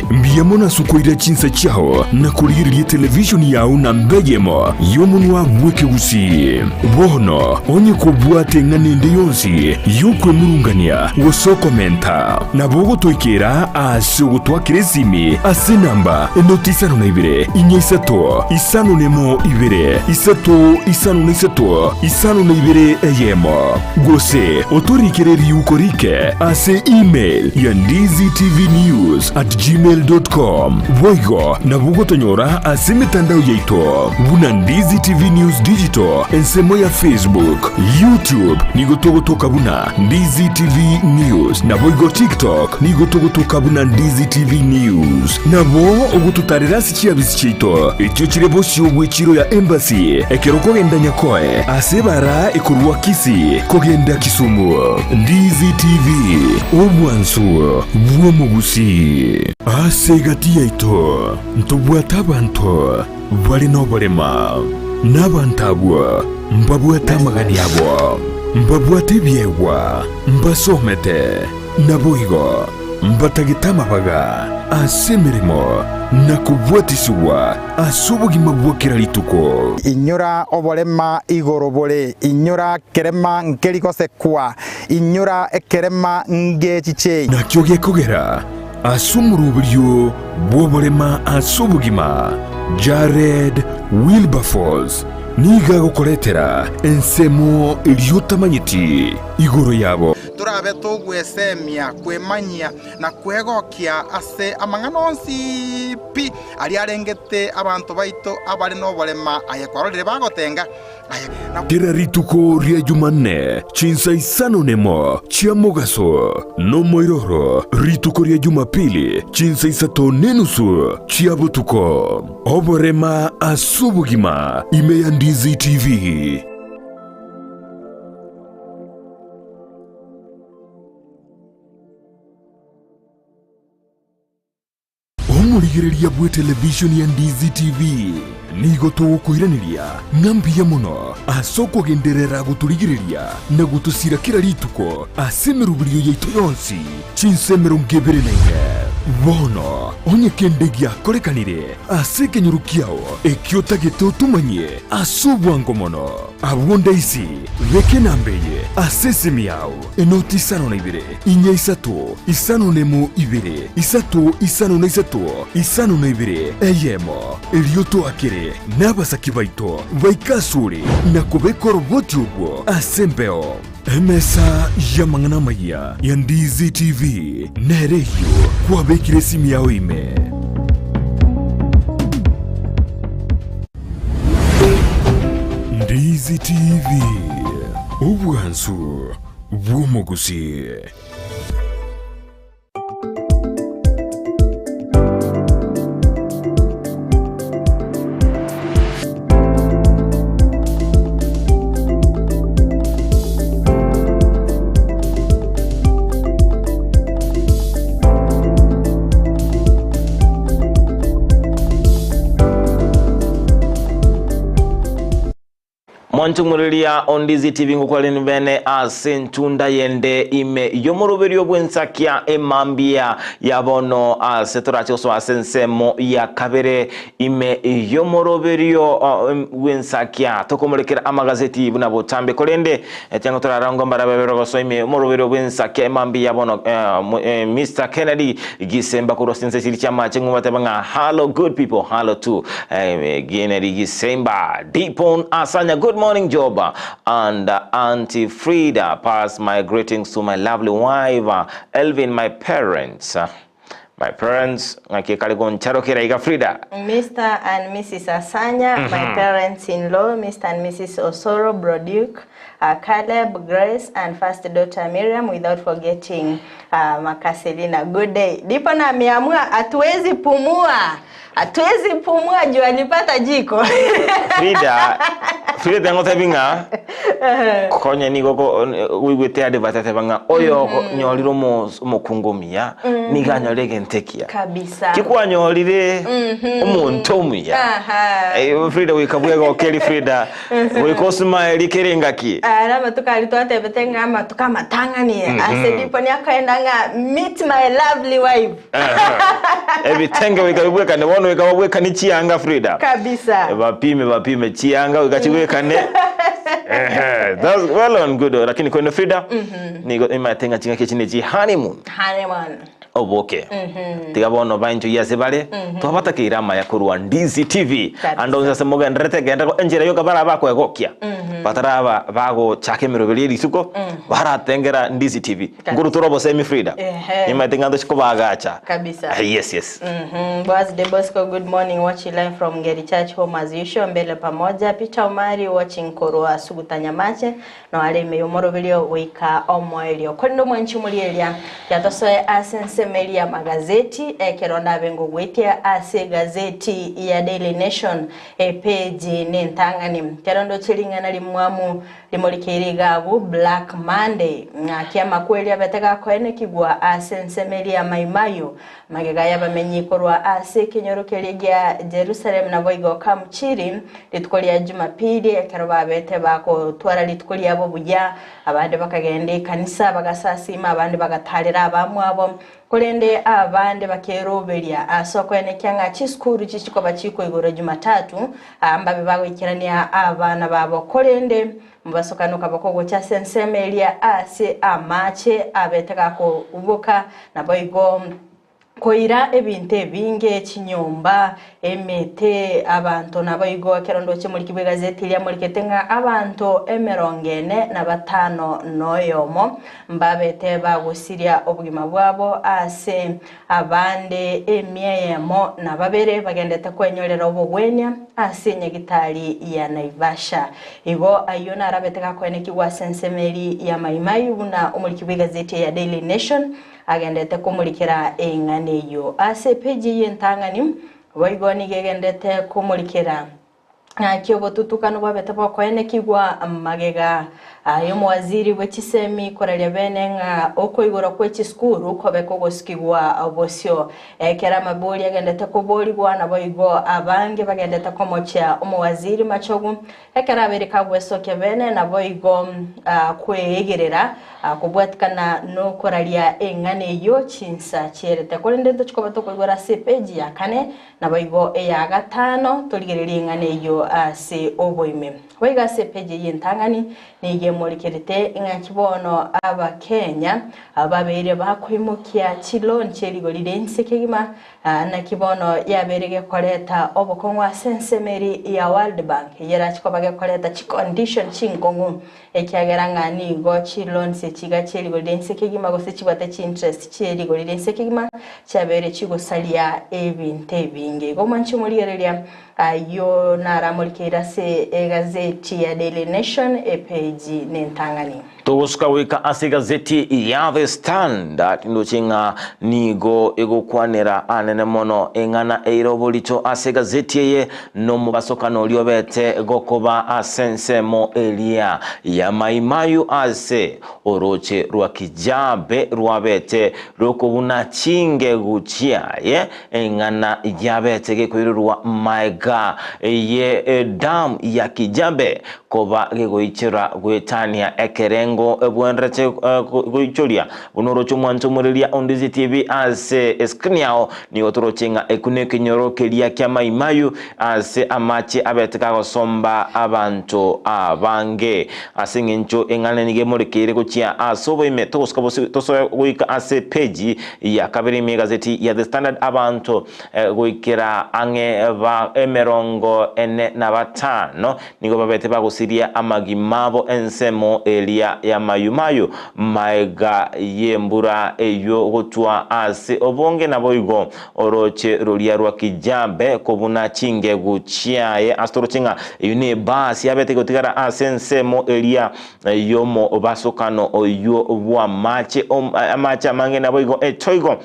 mbuya mono ase okoira chinsa chiao na korigereria etelevishoni yao namba eyemo y'omonwa bw'ekegusii. Bono onye kobwate eng'ana ende yonsi y'okwemurungania gose okomenta, nabo ogotoikera ase ogotwakera esimi ase enamba enoti isano na ibere, inya isato, isano nemo ibere, isato isano na isato, isano na ibere eyemo. Gose otorikere riuko rike ase email ya ndizitvnews@gmail.com. Boigo nabo ogotonyora ase emetandao yaito buna Ndizi TV News Digital ensemo ya Facebook, YouTube nigo togotoka buna Ndizi TV News naboigo TikTok nigo togotoka buna Ndizi TV News. Nabo ogototarera ase chiabisi chiaito echio chire bosio bw'echiro ya Embassy ekero okogenda Nyakoe ase ebara ekorwa Kisii kogenda Kisumu. Ndizi TV, obwansu bw'omogusii. Ase egati yaito ntobwate abanto bare noborema, na abanto abwo mbabwate amagani abo, mbabwate ebiegwa, mbasomete, naboigo mbatagete amabaga ase emeremo na kobwatisigwa ase obogima bwa kera rituko. Inyora oborema igoro bore, inyora kerema nkeri gosekwa, inyora ekerema ngechichei. Nakio gekogera ase omoroberio bw'oborema ase obogima, Jared Wilberforce nigo agokoretera ensemo eria otamanyeti igoro yabo. Torabe togwesemia, kwemanyia, na kwegokia ase amang'ana onsi pi aria arengete abanto baito abare noborema aye kwarorire bagotenga, aye na. Kera rituko ria Jumanne chinsa isano nemo chia mogaso, nomoiroro rituko ria Jumapili chinsa isato nenusu chia botuko. Oborema ase obogima ime ya Ndizi TV. Omorigereria bw'etelevishoni ya Ndizi TV nigo togokoiraneria ng'a mbuya mono ase okogenderera gotorigereria na gotosira kera rituko ase emeroberio yaito yonsi chinsa 24. Bono onye kende giakorekanire ase ekenyoro kiao ekio otagete otomanyie ase obwango mono, abwo ndaisi beka enamba eye ase esimi yao. Enoti isano na ibere, inya isato, isano nemo ibere, isato isano na isato, isano na ibere, eyemo. Erio toakere nabasaki baito baike asore na kobeka oroboti orwo ase embeo. Emesa y'amang'ana amayia ya Ndizi TV nere eyio kwabekire esimi yao ime. Ndizi TV, obwansu bw'omogusii. Mwanchung'ureria Ondizi TV ngokwareni bene ase entunda yende ime y'omoroberio bw'ensakia emambia ya bono ase torache gosoa ase ensemo ya kabere ime y'omoroberio bw'ensakia tokomorekera amagazeti buna botambe korende Etiango torarango mbarabe babere gosoa ime omoroberio bw'ensakia emambia ya bono Mister Kennedy Gisemba korwa ase ense chiri chi'amache ng'o bateba ng'a hallo good people hallo to Kennedy Gisemba Dipon Asanya good morning Job and Auntie Frida pass my greetings to my lovely wife Elvin my parents My parents, ng'aki ekare goncharokera iga Frida. Mr and Mrs Asanya, my parents in law, Mr and Mrs Osoro, Bro Duke, Caleb, Grace and first daughter Miriam without forgetting Makaselina. Good day. Ndipo na ameamua hatuwezi pumua. Hatuwezi pumua juu alipata jiko. Frida, Frida tengotebi ng'a konye nigo ko oigwete advert ateba ng'a oyo nyorire omo omokungu omuya nigo anyorire egento ekiya. Kabisa. Ki kwanyorire omonto omuya. Aha. Eh, Frida goika bwegokeri Frida goika osmile kere engaki. Ara amatuko aria twatebete ng'a amatuko amatang'ani ase ndipo niakaenda ng'a meet my lovely wife. Ebitenge goika bibwekane bono goika babwekane chianga Frida. Kabisa. Bapime bapime chianga goika chibwekane. Ehe, that's well and good lakini kwene Frida nigo imate ng'a ching'aki echi nechi honeymoon. Honeymoon. Oboke. Tiga bono baenjoyie ase bare twabatakeire amaya korwa Ndizi TV. Kabisa. Ande onsi ase mogendererete genda enchera yoka bara bakwegokia. Bataraba bagochaka emeroberi ye rituko baratengera Ndizi TV. Nkorutore obosemi Frida. Ehe. Nimanyete ng'a ntochi kobagacha. Kabisa. Ah, yes yes. Boaz De Bosco, good morning. Watching live from Ngeri Church Home as usual. Mbele pamoja. Peter Omari watching korwa Suguta Nyamache. No are ime yomoroberio goika omoerio. Korende omwanchi omorieria yatosoe ase ensemo eria y'amagazeti ekero ndabe ngogwetia ase egazeti ya Daily Nation epeji nentang'ani. Kero ndoche ring'ana rimwamu Rimorikeire iga abwo Black Monday, ng'aki amakweri abete gakoenekigwa ase ensemo eria ya Maimayu, magega y'abamenyi korwa ase ekenyoro keria gia Jerusalem naboigo Kamuchiri, rituko ria Jumapili ekero babete bagotwara rituko riabo buya, abande bakagenda ekanisa bagasasima abande bagatarera abamwabo, Korende abande bakeroberia ase okoenekia ng'a chisukuru chichikoba chikoigorwa Jumatatu, aa mbabe bagoikerania abana babo. Korende mobasokano okaba kogocha ase ensemo eria ase amache abete gakoboka, naboigo koira ebinto ebinge, chinyomba, Emete abanto naboigo ekero ndoche moriki bw'egazeti eria morikete ng'a abanto emerongo ene na batano noyomo mbabete bagosiria obogima bwabo ase abande emia eyemo na babere bagendete kwenyorera obogwenia ase enyagitari ya Naivasha. Igo ayio narabete gakoenekigwa ase ensemo eria ya Mai Mahiu buna omoriki bw'egazeti eya Daily Nation Agendete komorikera eng'ana eyio. Ase epeji eyio entang'ani, boigo nigo egendete komorikera ng'aki obotutukanu bwabete bokoenekigwa magega y'omowaziri bwe chisemi koraria bene ng'a okoigorwa kwe chisukuru kobe kogosikigwa bosio. Ekero amabori agendete koborigwa naboigo abange bagendete komochia omowaziri Machogu Ekero abeire kagwesokia bene, naboigo kweegerera kobwatikana nokoraria eng'ana eyio chinsa chierete. Korende ntochikoba tokoigora ase epeji ya kane, naboigo eya gatano, torigererie eng'ana eyio ase oboime. Boigo ase epeji eyio entang'ani nigo emorikerete ng'aki bono Abakenya babeire bakoimokia chiloan chierigori ri'ense kegima Naki bono yabeire gekoreta obokong'u ase ensemo eria ya World Bank, eyio erache koba gekoreta chicondition chinkong'u, ekiagera ng'a nigo chiloans echi iga chie rigori ria inse kegima gose chibwate chiinterest chie rigori ria inse kegima chiabeire chigosaria ebinto ebinge. Igo mwanche morigereria ayio naramorikeire ase egazeti ya Daily Nation epage nentang'ani. Togosuka goika ase egazeti ya The Standard ndoche ng'a nigo egokwanera anene mono eng'ana eire oborito ase egazeti eye nomobasokano oria obete gokoba ase ensemo eria ya Mai Mahiu ase oroche rwa Kijabe rwabete rokobuna chingegu chiaye eng'ana yabete gekoirorwa maega ye edamu ya Kijabe koba gegoichora goetania ekerengo ebwenerete goichoria. Buna oroche omwancho omoreria onde TV ase escreen yao, nigo toroche ng'a ekio nekenyoro keria kia Mai Mahiu ase amache abete kagosomba abanto abange. Ase eng'encho eng'ana nigo emorekeire gochia ase oboime, togosuka bosio tosoe goika ase page ya kabere ime y'egazeti ya The Standard abanto goikera ang'e ba emerongo ene na batano Nigo babete bagosiria amagima abo ensemo eria y'amayumayu, maega y'embura eyio gotwa ase obonge naboigo orooche roria rwa Kijabe kobuna chingegu chiaye ase toroche ng'a eyio nebaasi yabete gotigara ase ensemo eria y'omobasokano oyio bw'amache amache amange naboigo etoigo.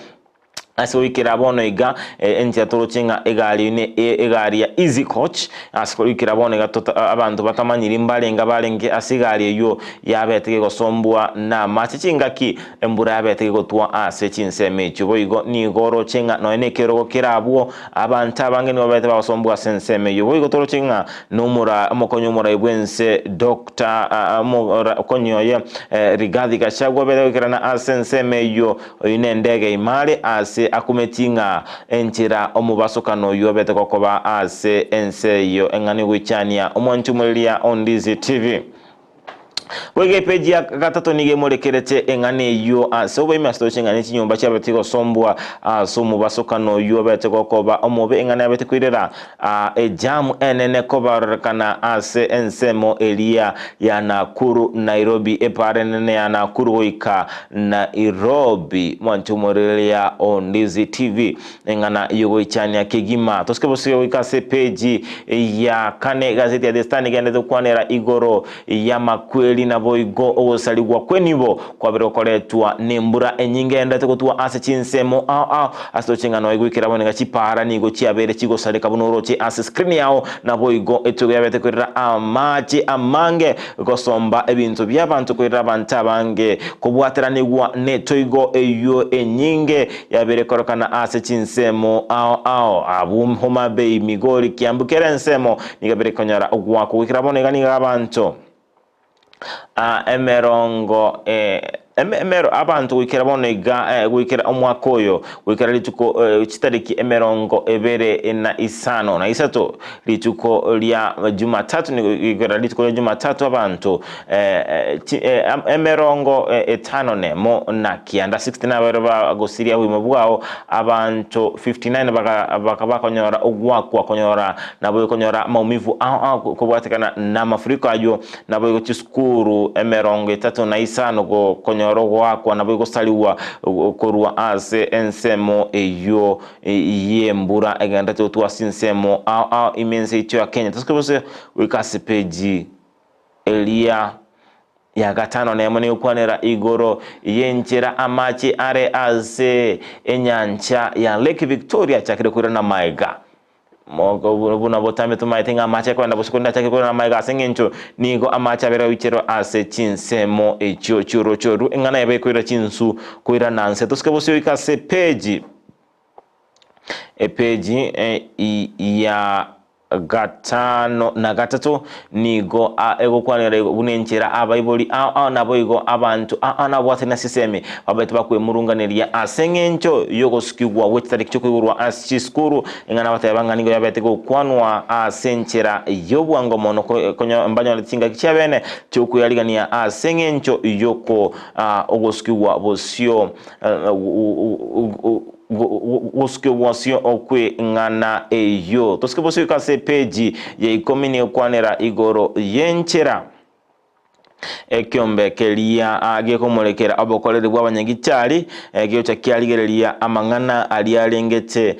Ase goikera bono iga, enchera toroche ng'a egari eyio ne egari ya Easy Coach, ase goikera bono iga tota abanto batamanyiri mbarenge barenge ase egari eyio yabete gegosombwa namache chingaki embura yabete gegotwa ase chinsemo echio. Boigo nigo oroche ng'a nonya nekerogo kere abwo, abanto abange nigo babete bagosombwa ase ensemo eyio. Boigo toroche ng'a nomora omokonyi omorai bw'ense Doctor omokonyi oye Rigathi Gachagua obete goikerana ase ensemo eyio. Oyio nendege ime are aase akumeti ng'a enchera omobasokano oyio obete gokoba ase ense eyio eng'ana egoichania omwanchi omoreria o Ndizi TV. Boigo epeji ya gatato nigo emorekerete eng'ana eyio ase oboime ase toche ng'a nechinyomba chiabete gosombwa ase omobasokano oyio obete gokoba omobe eng'ana yabete koirera Ejamu enene kobarorekana ase ensemo eria ya Nakuru, Nairobi, epaara enene ya Nakuru goika Nairobi. Mwanche omorereria o Ndizi TV eng'ana y'ogoichania kegima. Tosike bosike goika ase epeji ya kane egazeti ya The Star nigo egenderete gokwanera igoro y'amakweri naboigo ogosarigwa kw'enibo kwabere gokoretwa nembura enyinge egenderete gotwa ase chinsemo ao ao ase toche ng'a noe goikera bono iga chipaara nigo chiabeire chigosareka buna oroche ase screen yao naboigo etugo yabete koirera amache amange gosomba ebinto bi'abanto koirera abanto abange kobwateranigwa netoigo eyio enyinge yabeire kororekana ase chinsemo ao ao abwo Homa Bay, Migori, Kiambu kera ensemo Nigo bire konyora ogoakwa goikera bono iga nigo abanto emerongo Emero abanto goikera bono iga goikera omwaka oyo goikera rituko chitariki emerongo ebere na isano na isato rituko ria Jumatatu goikera rituko ria Jumatatu abanto emerongo etano nemo na kianda 69 babe bagosiria obogima bwao abanto 59 bakonyora ogwakwa konyora nabo konyora maumivu ao ao kobwatekana na amafuriko aywo Naboigo chisukuru emerongo etato na isano gokonyora ogoakwa naboigo gosarigwa korwa ase ensemo eyio y'embura egenderete gotwa ase ensemo ao ao ime ense yaito ya Kenya. Tosoke bose goika ase peji eria ya gatano nemo negokwanera igoro y'enchera amache are ase enyancha ya Lake Victoria achakire koirana maega. Buna botambe tomaete ng'a amache akoenda bosio korende achake korera amaiga ase engencho nigo amache abere goicherwa ase chinsemo echio chi'oroche orwo eng'ana yabo ekoira chinsu koirana nse. Tosike bosio goika ase epeji epeji ya gatano na gatato nigo egokwanera buna enchera abaibori ao ao naboigo abanto ao ao nabwatani ase esemi babete bakwemurunganeria ase engencho y'ogosukigwa gwe chitariki chi'okoigorwa ase chisukuru Ing'ana bateba ng'a nigo yabete gokwanwa ase enchera y'obwango mono konya mbanyorete chingaki chiabene chi'okweyarigania ase eng'encho y'oko ogosukigwa bosio gosukigwa bosio okw'eng'ana eyio. Tosuke bosio goika ase epeji ya ikomi negokwanera igoro y'enchera. Ekeombe keria gekomorekera obokoreri bw'abanyagichari gegocha kiarigereria amang'ana aria arengete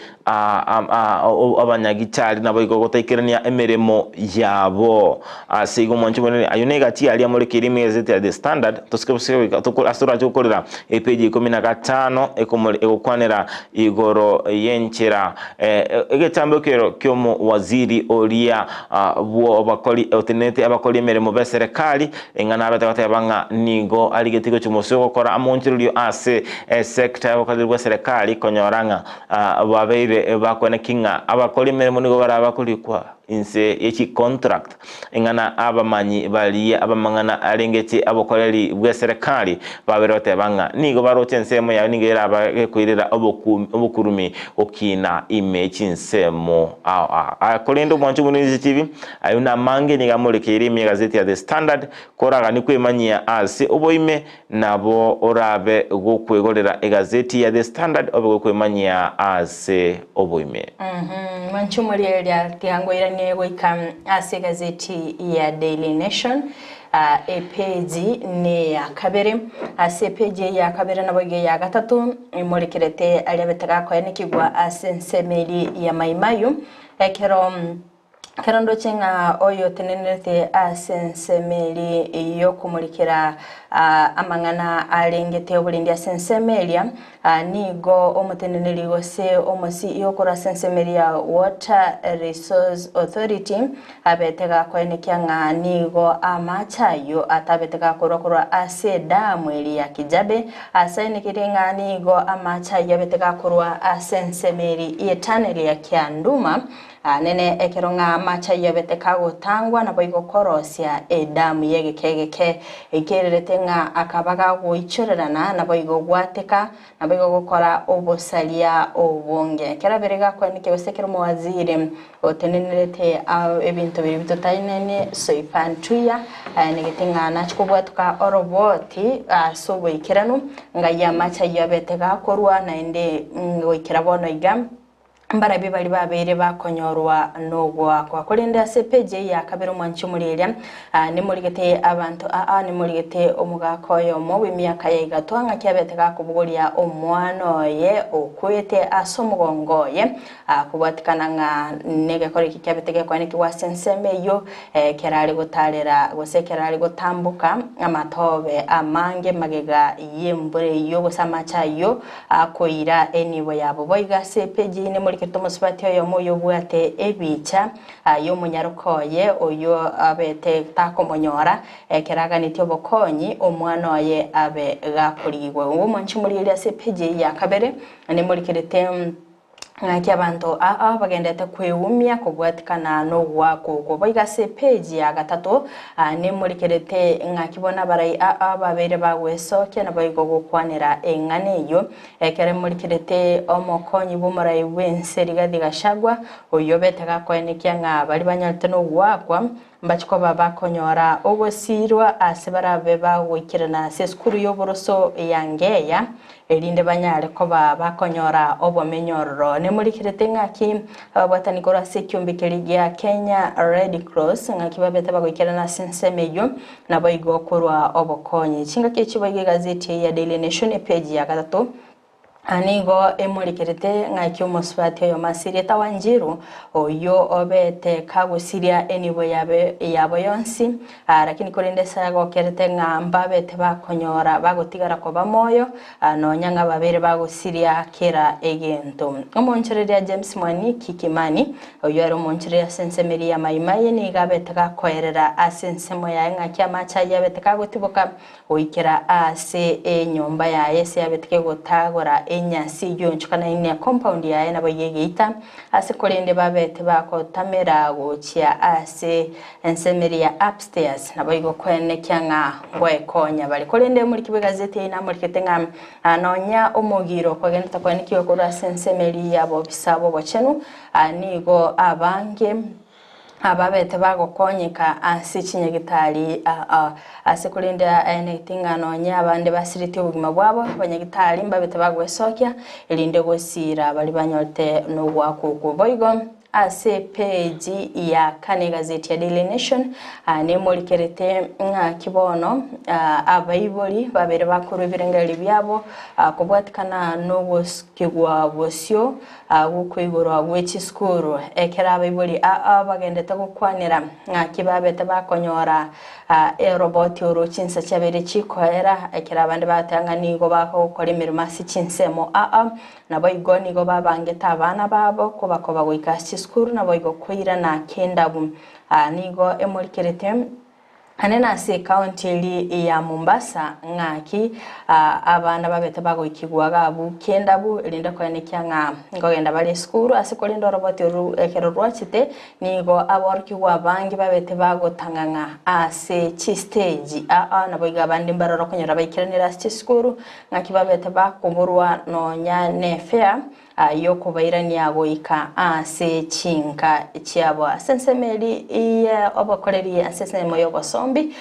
abanyagichari naboigo gotaikerania emeremo yabo. Ase igo mwanche omonene, ayio negati aria amorekeire ime egazeti ya The Standard, tosike bosike goika ase torache gokorera epeji ya ikomi na gatano egokwanera igoro y'enchera Egetambo ekero ki'omowaziri oria bw'abakori otenenerete abakori emeremo b'eserekari, ing'ana abete goteba ng'a nigo arigetie gochia mosio gokora amonchererio ase esecta y'obokoreri bw'eserekari konyora ng'a babeire bakoeneki ng'a abakori emeremo nigo barabe bakorikwa inse ye chicontract. Ing'ana abamanyi baria ab'amang'ana arengetie obokoreri bw'eserekari babeire goteba ng'a nigo baroche ensemo yao nigo eraba gekoirera obokurumi gokiina ime chinsemo ao ao. Korende omwancho buna initiative ayio namange nigo amorekeire ime egazeti ya The Standard koragani kwemanyia ase oboime Nabo orabe gokwegorera egazeti ya The Standard obe gokwemanyia ase oboime. Mwanche omoriereria tiga ngoiranie goika ase egazeti ya Daily Nation epeji neya kabere. Ase epeji eye ya kabere naboigo eya gatato emorekerete aria abete gakoenekigwa ase ensemo eria ya Mai Mahiu ekero Ekero ndoche ng'a oyotenenerete ase ensemo eria y'okomorikera amang'ana arengete oborendi ase ensemo eria, nigo omoteneneri gose omosi okorwa ase ensemo eria ya Water Resource Authority abete gakoenekia ng'a nigo amache ayio atabete gakorwa korwa ase edamu eria ya Kijabe, ase aenekeire ng'a nigo amache ayio abete gakorwa ase ensemo eria y'etaneli ya Kianduma. Nene ekero ng'a amache ayio abete kagotangwa, naboigo korosia edamu y'egeka egeke, ekererete ng'a akaba gagoichorerana, naboigo gwateka, naboigo gokora obosaria obonge. Ekero abere gakoenekia gose ekero omowaziri otenenerete ebinto biria bitotainene Soipan Tuya aenegete ng'a nache kobwatoka oroboti ase oboikeranu, ng'ai amache ayio abete gakorwa naende goikera bono iga. Mbarabwo baria babeire bakonyorwa nogoakwa. Korende ase epeji eye ya kabere omwanchi omorieria, nimorigete abanto aa, nimorigete omogaka oyomo bw'emiaka ya igatwa, ng'aki abete gakobogoria omwana oye okwete ase omogongo oye, kobwatikana ng'a negekora eke kiabete gekoenekigwa ase ensemo eyio, ekero are gotarera gose ekero are gotamboka amatobe amange magega y'embura eyio gose amache ayio, Akoira enibo yabo. Boigo ase epeji eye nemorikete omosubati oyomo oyobwate ebicha y'omonyaroka oye oyio abete takomonyora, ekero aganetie obokonyi omwana oye abe gakorigigwa. Igo omwanchi omorigereria ase epeji eye ya kabere nemorikerete. Ng'aki abanto aa bagendete kweumia kobwatikana nogoaka okwo. Boigo ase epeji ya gatato nemorikerete ng'aki bono abarai aa babeire bagwesokia naboigo gokwanera eng'ana eyio. Ekero emorikerete omokonyi bw'omorai bw'ense Rigathi Gachagua oyio obete gakoenekia ng'a baria banyorete nogoakwa Mbache koba bakonyora ogosiirwa ase barabe bagoikerana ase esukuru y'oboroso ya Ngeya, erinde banyare koba bakonyora obomenyo ororo. Nemorikerete ng'aki ababwatani korwa ase ekiombe keria gia Kenya Red Cross ng'aki babete bagoikerana ase ensemo eyio, naboigo korwa obokonyi. Chingaki echi boigo egazeti eye ya Daily Nation epeji ya gatato Nigo emorikerete ng'aki omosubati oyomo ase erieta Wanjiru, oyio obete kagosiria enibo yabe yabo yonsi, lakini korende ase agokerete ng'a mbabete bakonyora bagotigara koba moyo, nonya ng'a babeire bagosiria kera egento. Omonchoreria James Mwaniki Kimani, oyio ere omonchoreria ase ensemo eria ya Mai Mai, nigo abete gakoerera ase ensemo yaye ng'aki amache ayio abete kagotiboka Goikera aase enyomba yaye ase yabete gotagora enyasi eyio onchokanaine compound yaye nabo y'egeita, ase korende babete bagotamera gochia ase ensemo eria ya upstairs, naboigo koenekia ng'a ngoekonya bare. Korende omoriki bw'egazeti eyio namorikete ng'a nonya omogiro okogenderete koenekiwa korwa ase ensemo eria y'abobisa b'obochenu, nigo abange Ababete bagokonyeka ase chinyagitari ase korende aenegete ng'a nonye abande basiretie obogima bwabo, abanyagitari mbabete bagwesokia erinde gosiira baria banyorete nogoakwa okwo. Boigo ase epeji ya kane egazeti ya Daily Nation nemorikerete ng'aki bono abaibori babere bakorwa ebirengererio biabo kobwatikana nogosukigwa bosio Agwo igoro agwo echisukuru, ekero abaibori aa bagendete gokwanera ng'aki babete bakonyora eroboti oro chinsa chiabeire chikoera, ekero abande bateba ng'a nigo bagokora emeremo ase chinsemo aa, naboigo nigo babangete abana babo kobakoba goika ase chisukuru naboigo koirana kendabu. Nigo emorikerete. Ane nase ecounty eria ya Mombasa ng'aki abana babete bagoikigwa iga abwo kende abwo erinde koenekia ng'a nkogenda bare esukuru ase korende oroboti oru ekero rwachete nigo aborokigwa abange babete bagotang'ang'a ase chistage aa nabo iga abande mbaroro okonyora baikeranire ase chisukuru ng'aki babete bakoborwa nonya ne efare Ay'okobairania goika ase chinka chiabo. Ase ensemo eria y'obokoreri ase ensemo y'obosombi,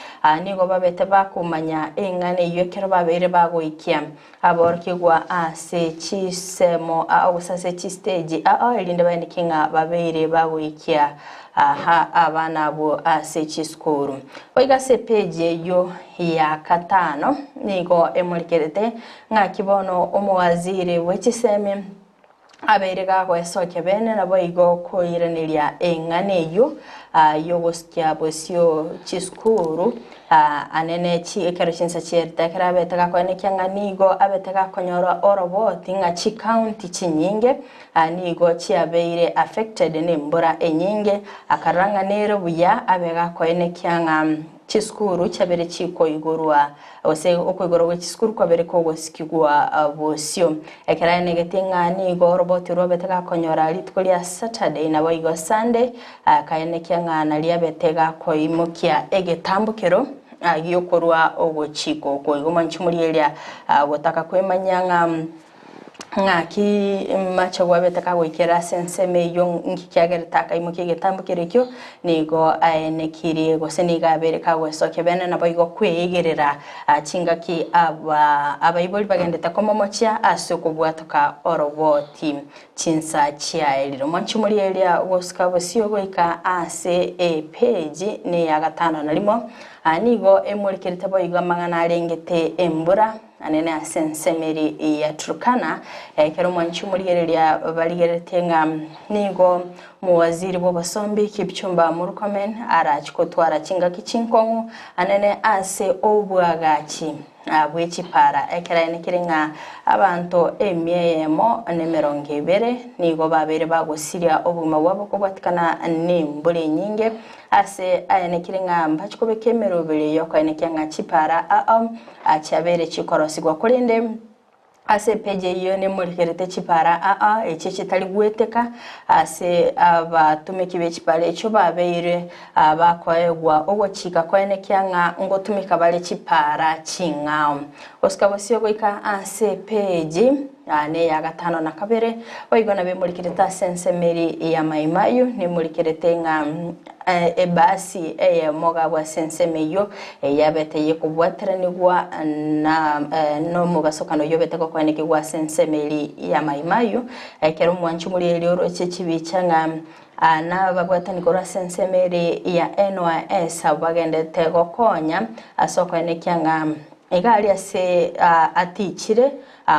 nigo babete bakomanya eng'ana eyio ekero babeire bagoikia aborokigwa ase chisemo gose ase chistage ao, erinde baeneke ng'a babeire bagoikia abana abwo ase chisukuru. Goika ase epeji eyio ya gatano nigo emorikerete Ng'aki bono omowaziri bwe chisemi abeire gagoesokia bene naboigo koiraneria eng'ana eyio y'ogosikia bosio chisukuru anene ekero chinsa chierete ekero abete gakoenekia ng'a nigo abete gakonyora oroboti ng'a chicounty chinyinge nigo chiabeire affected nembura enyinge akarora ng'a nere buya abe gakoenekia ng'a chisukuru chiabeire chikoigorwa Gose okoigorwa gwe chisukuru kwabere kogosikigwa bosio. Ekero aenegete ng'a nigo oroboti rwabete gakonyora rituko ria Saturday naboigo Sunday, akaenekia ng'a nario abete gakoimokia egetambokero giokorwa ogochika okwo. Igo mwanche morigereria gotaka kwemanyia ng'a Ng'aki mache gwabete kagoikera ase ensemo eyio, nki kiagerete akaimokia egetambo keria ekio? Nigo aenekirie, gose nigo abeire kagwesokia bene, naboigo kweigerera chingaki aba abaibori bagendete komomochia ase okobwatoka oroboti chinsa chiaerire. Omwanchi omorieria gosuka bosio goika ase epeji neya gatano na rimo, nigo emorikerete boigo amang'ana arengete embura. Anene ase ensemo eria ya Turkana, ekero omwanchi omorigereria barigereretie ng'a nigo omowaziri bw'obosombi Kipchumba Murkomen arache kotwara chingaki chinkong'u anene ase obwagachi bwe chipara ekero aenekire ng'a abanto emia eyemo na emerongo ebere nigo babeire bagosiria obogima bwabo kobwatikana nembura enyinge ase aenekire ng'a mbache kobeka emeroberi y'okoenekia ng'a chipara ao Chiabeire chikorosigwa, korende Ase epeji eyio nemorigerete chipara aa echio chitari gweteka ase abatumeki be chipara echio babeire bakoegwa ogochika koenekia ng'a ngotumeka bare chipara ching'ao. Gosika bosio goika ase epeji neya gatano na kabere, boigo nabo emorikerete ase ensemo eria ya Mai Mahiu, nemorikerete ng'a Ebasi eyemo gabwo ase ensemo eyio eyabete eyekobwateranigwa na nomobasokano oyio obete gokoenekigwa ase ensemo eria ya Mai Mahiu, ekero omwanchi omorigereria oroche chibicha ng'a nababwatani korwa ase ensemo eria ya NYS abwo bagendete gokonya ase okoenekia ng'a iga aria ase atichire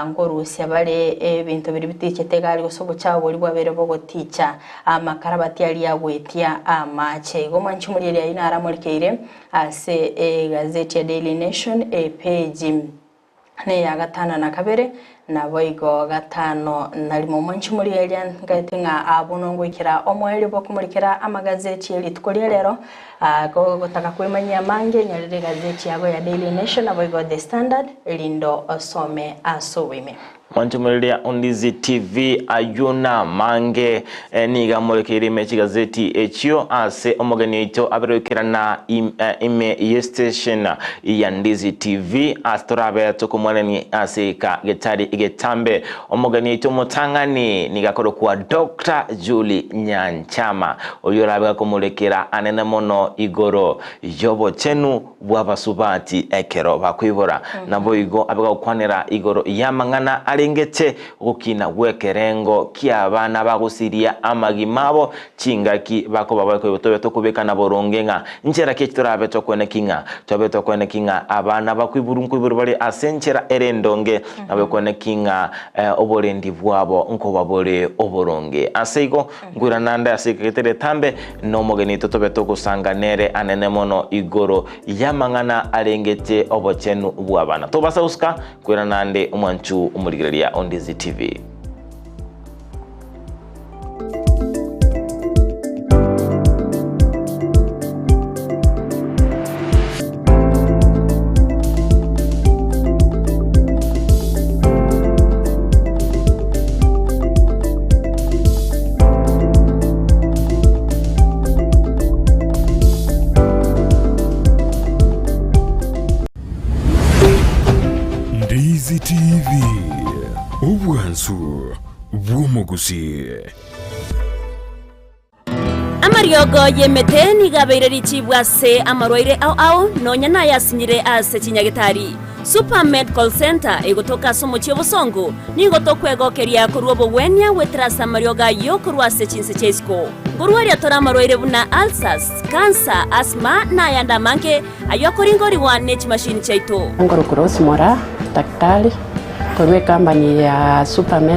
Nkorusia bare ebinto biria bitichete egari gose obochao boria bwabeire bogoticha amakarabati aria agoetia amache. Igo mwanche omorieri ayio naramorikeire ase egazeti ya Daily Nation epeji neya gatano na kabere naboigo gatano na rimo. Mwanche omorigereria nkaete ng'a abwo nongoikera omoerio bwokomorikera amagazeti ye rituko ria rero. Gotaka kwemanyia amange, nyorera egazeti yago ya Daily Nation naboigo The Standard, erinde osome ase oboime. Mwanchomoreria Ondizi TV ayio namange nigo amorekeire ime chigazeti echio ase omogeni oito abere goikerana ime ye station ya Ndizi TV ase torabe tokomwanani ase eka getari getambe. Omogeni oito omotang'ani nigo akorokwa Doctor Julie Nyanchama, oyio orabe gakomorekera anene mono igoro y'obochenu bw'abasubati ekero bakoibora. Naboigo abe gagokwanera igoro y'amang'ana arengete ogokina gw'ekerengo ki'abana bagosiria amagima abo chingaki bakoba bakoigwa tobe tokobekana boronge ng'a nchera ki torabe tokweneki ng'a tobe tokweneki ng'a abana bakoiborwa nkoiborwa bare ase enchera ere endonge, nabe kweneki ng'a oborendi bwabo nkoba bore oboronge. Ase igo, nkoirana nde ase ekegete getambe, na omogeni oito tobe togosanga nere anene mono igoro y'amang'ana arengete obochenu bw'abana. Tobasa gosika, nkoirana nde omwanchu omorigereria o Ndizi TV. Ndizi TV, obwansu bw'omogusii. Amariogo y'emete nigo abeire richibu ase amarwaire ao ao, nonya nayasinyire ase chinyagetari. Supermed Call Centre egotoka ase omochie obosongo, nigo tokwegokeria korwa obogwenia goetera ase amariogo ayio korwa ase chinse chia isiko. Nkorwaria tore amarwaire buna ulcers, cancer, asthma na ayande amange ayio akoringorigwa ne chimashini chiaito. Nkorokwa Rose Moraa, daktari, korwa ecompany ya Supermed.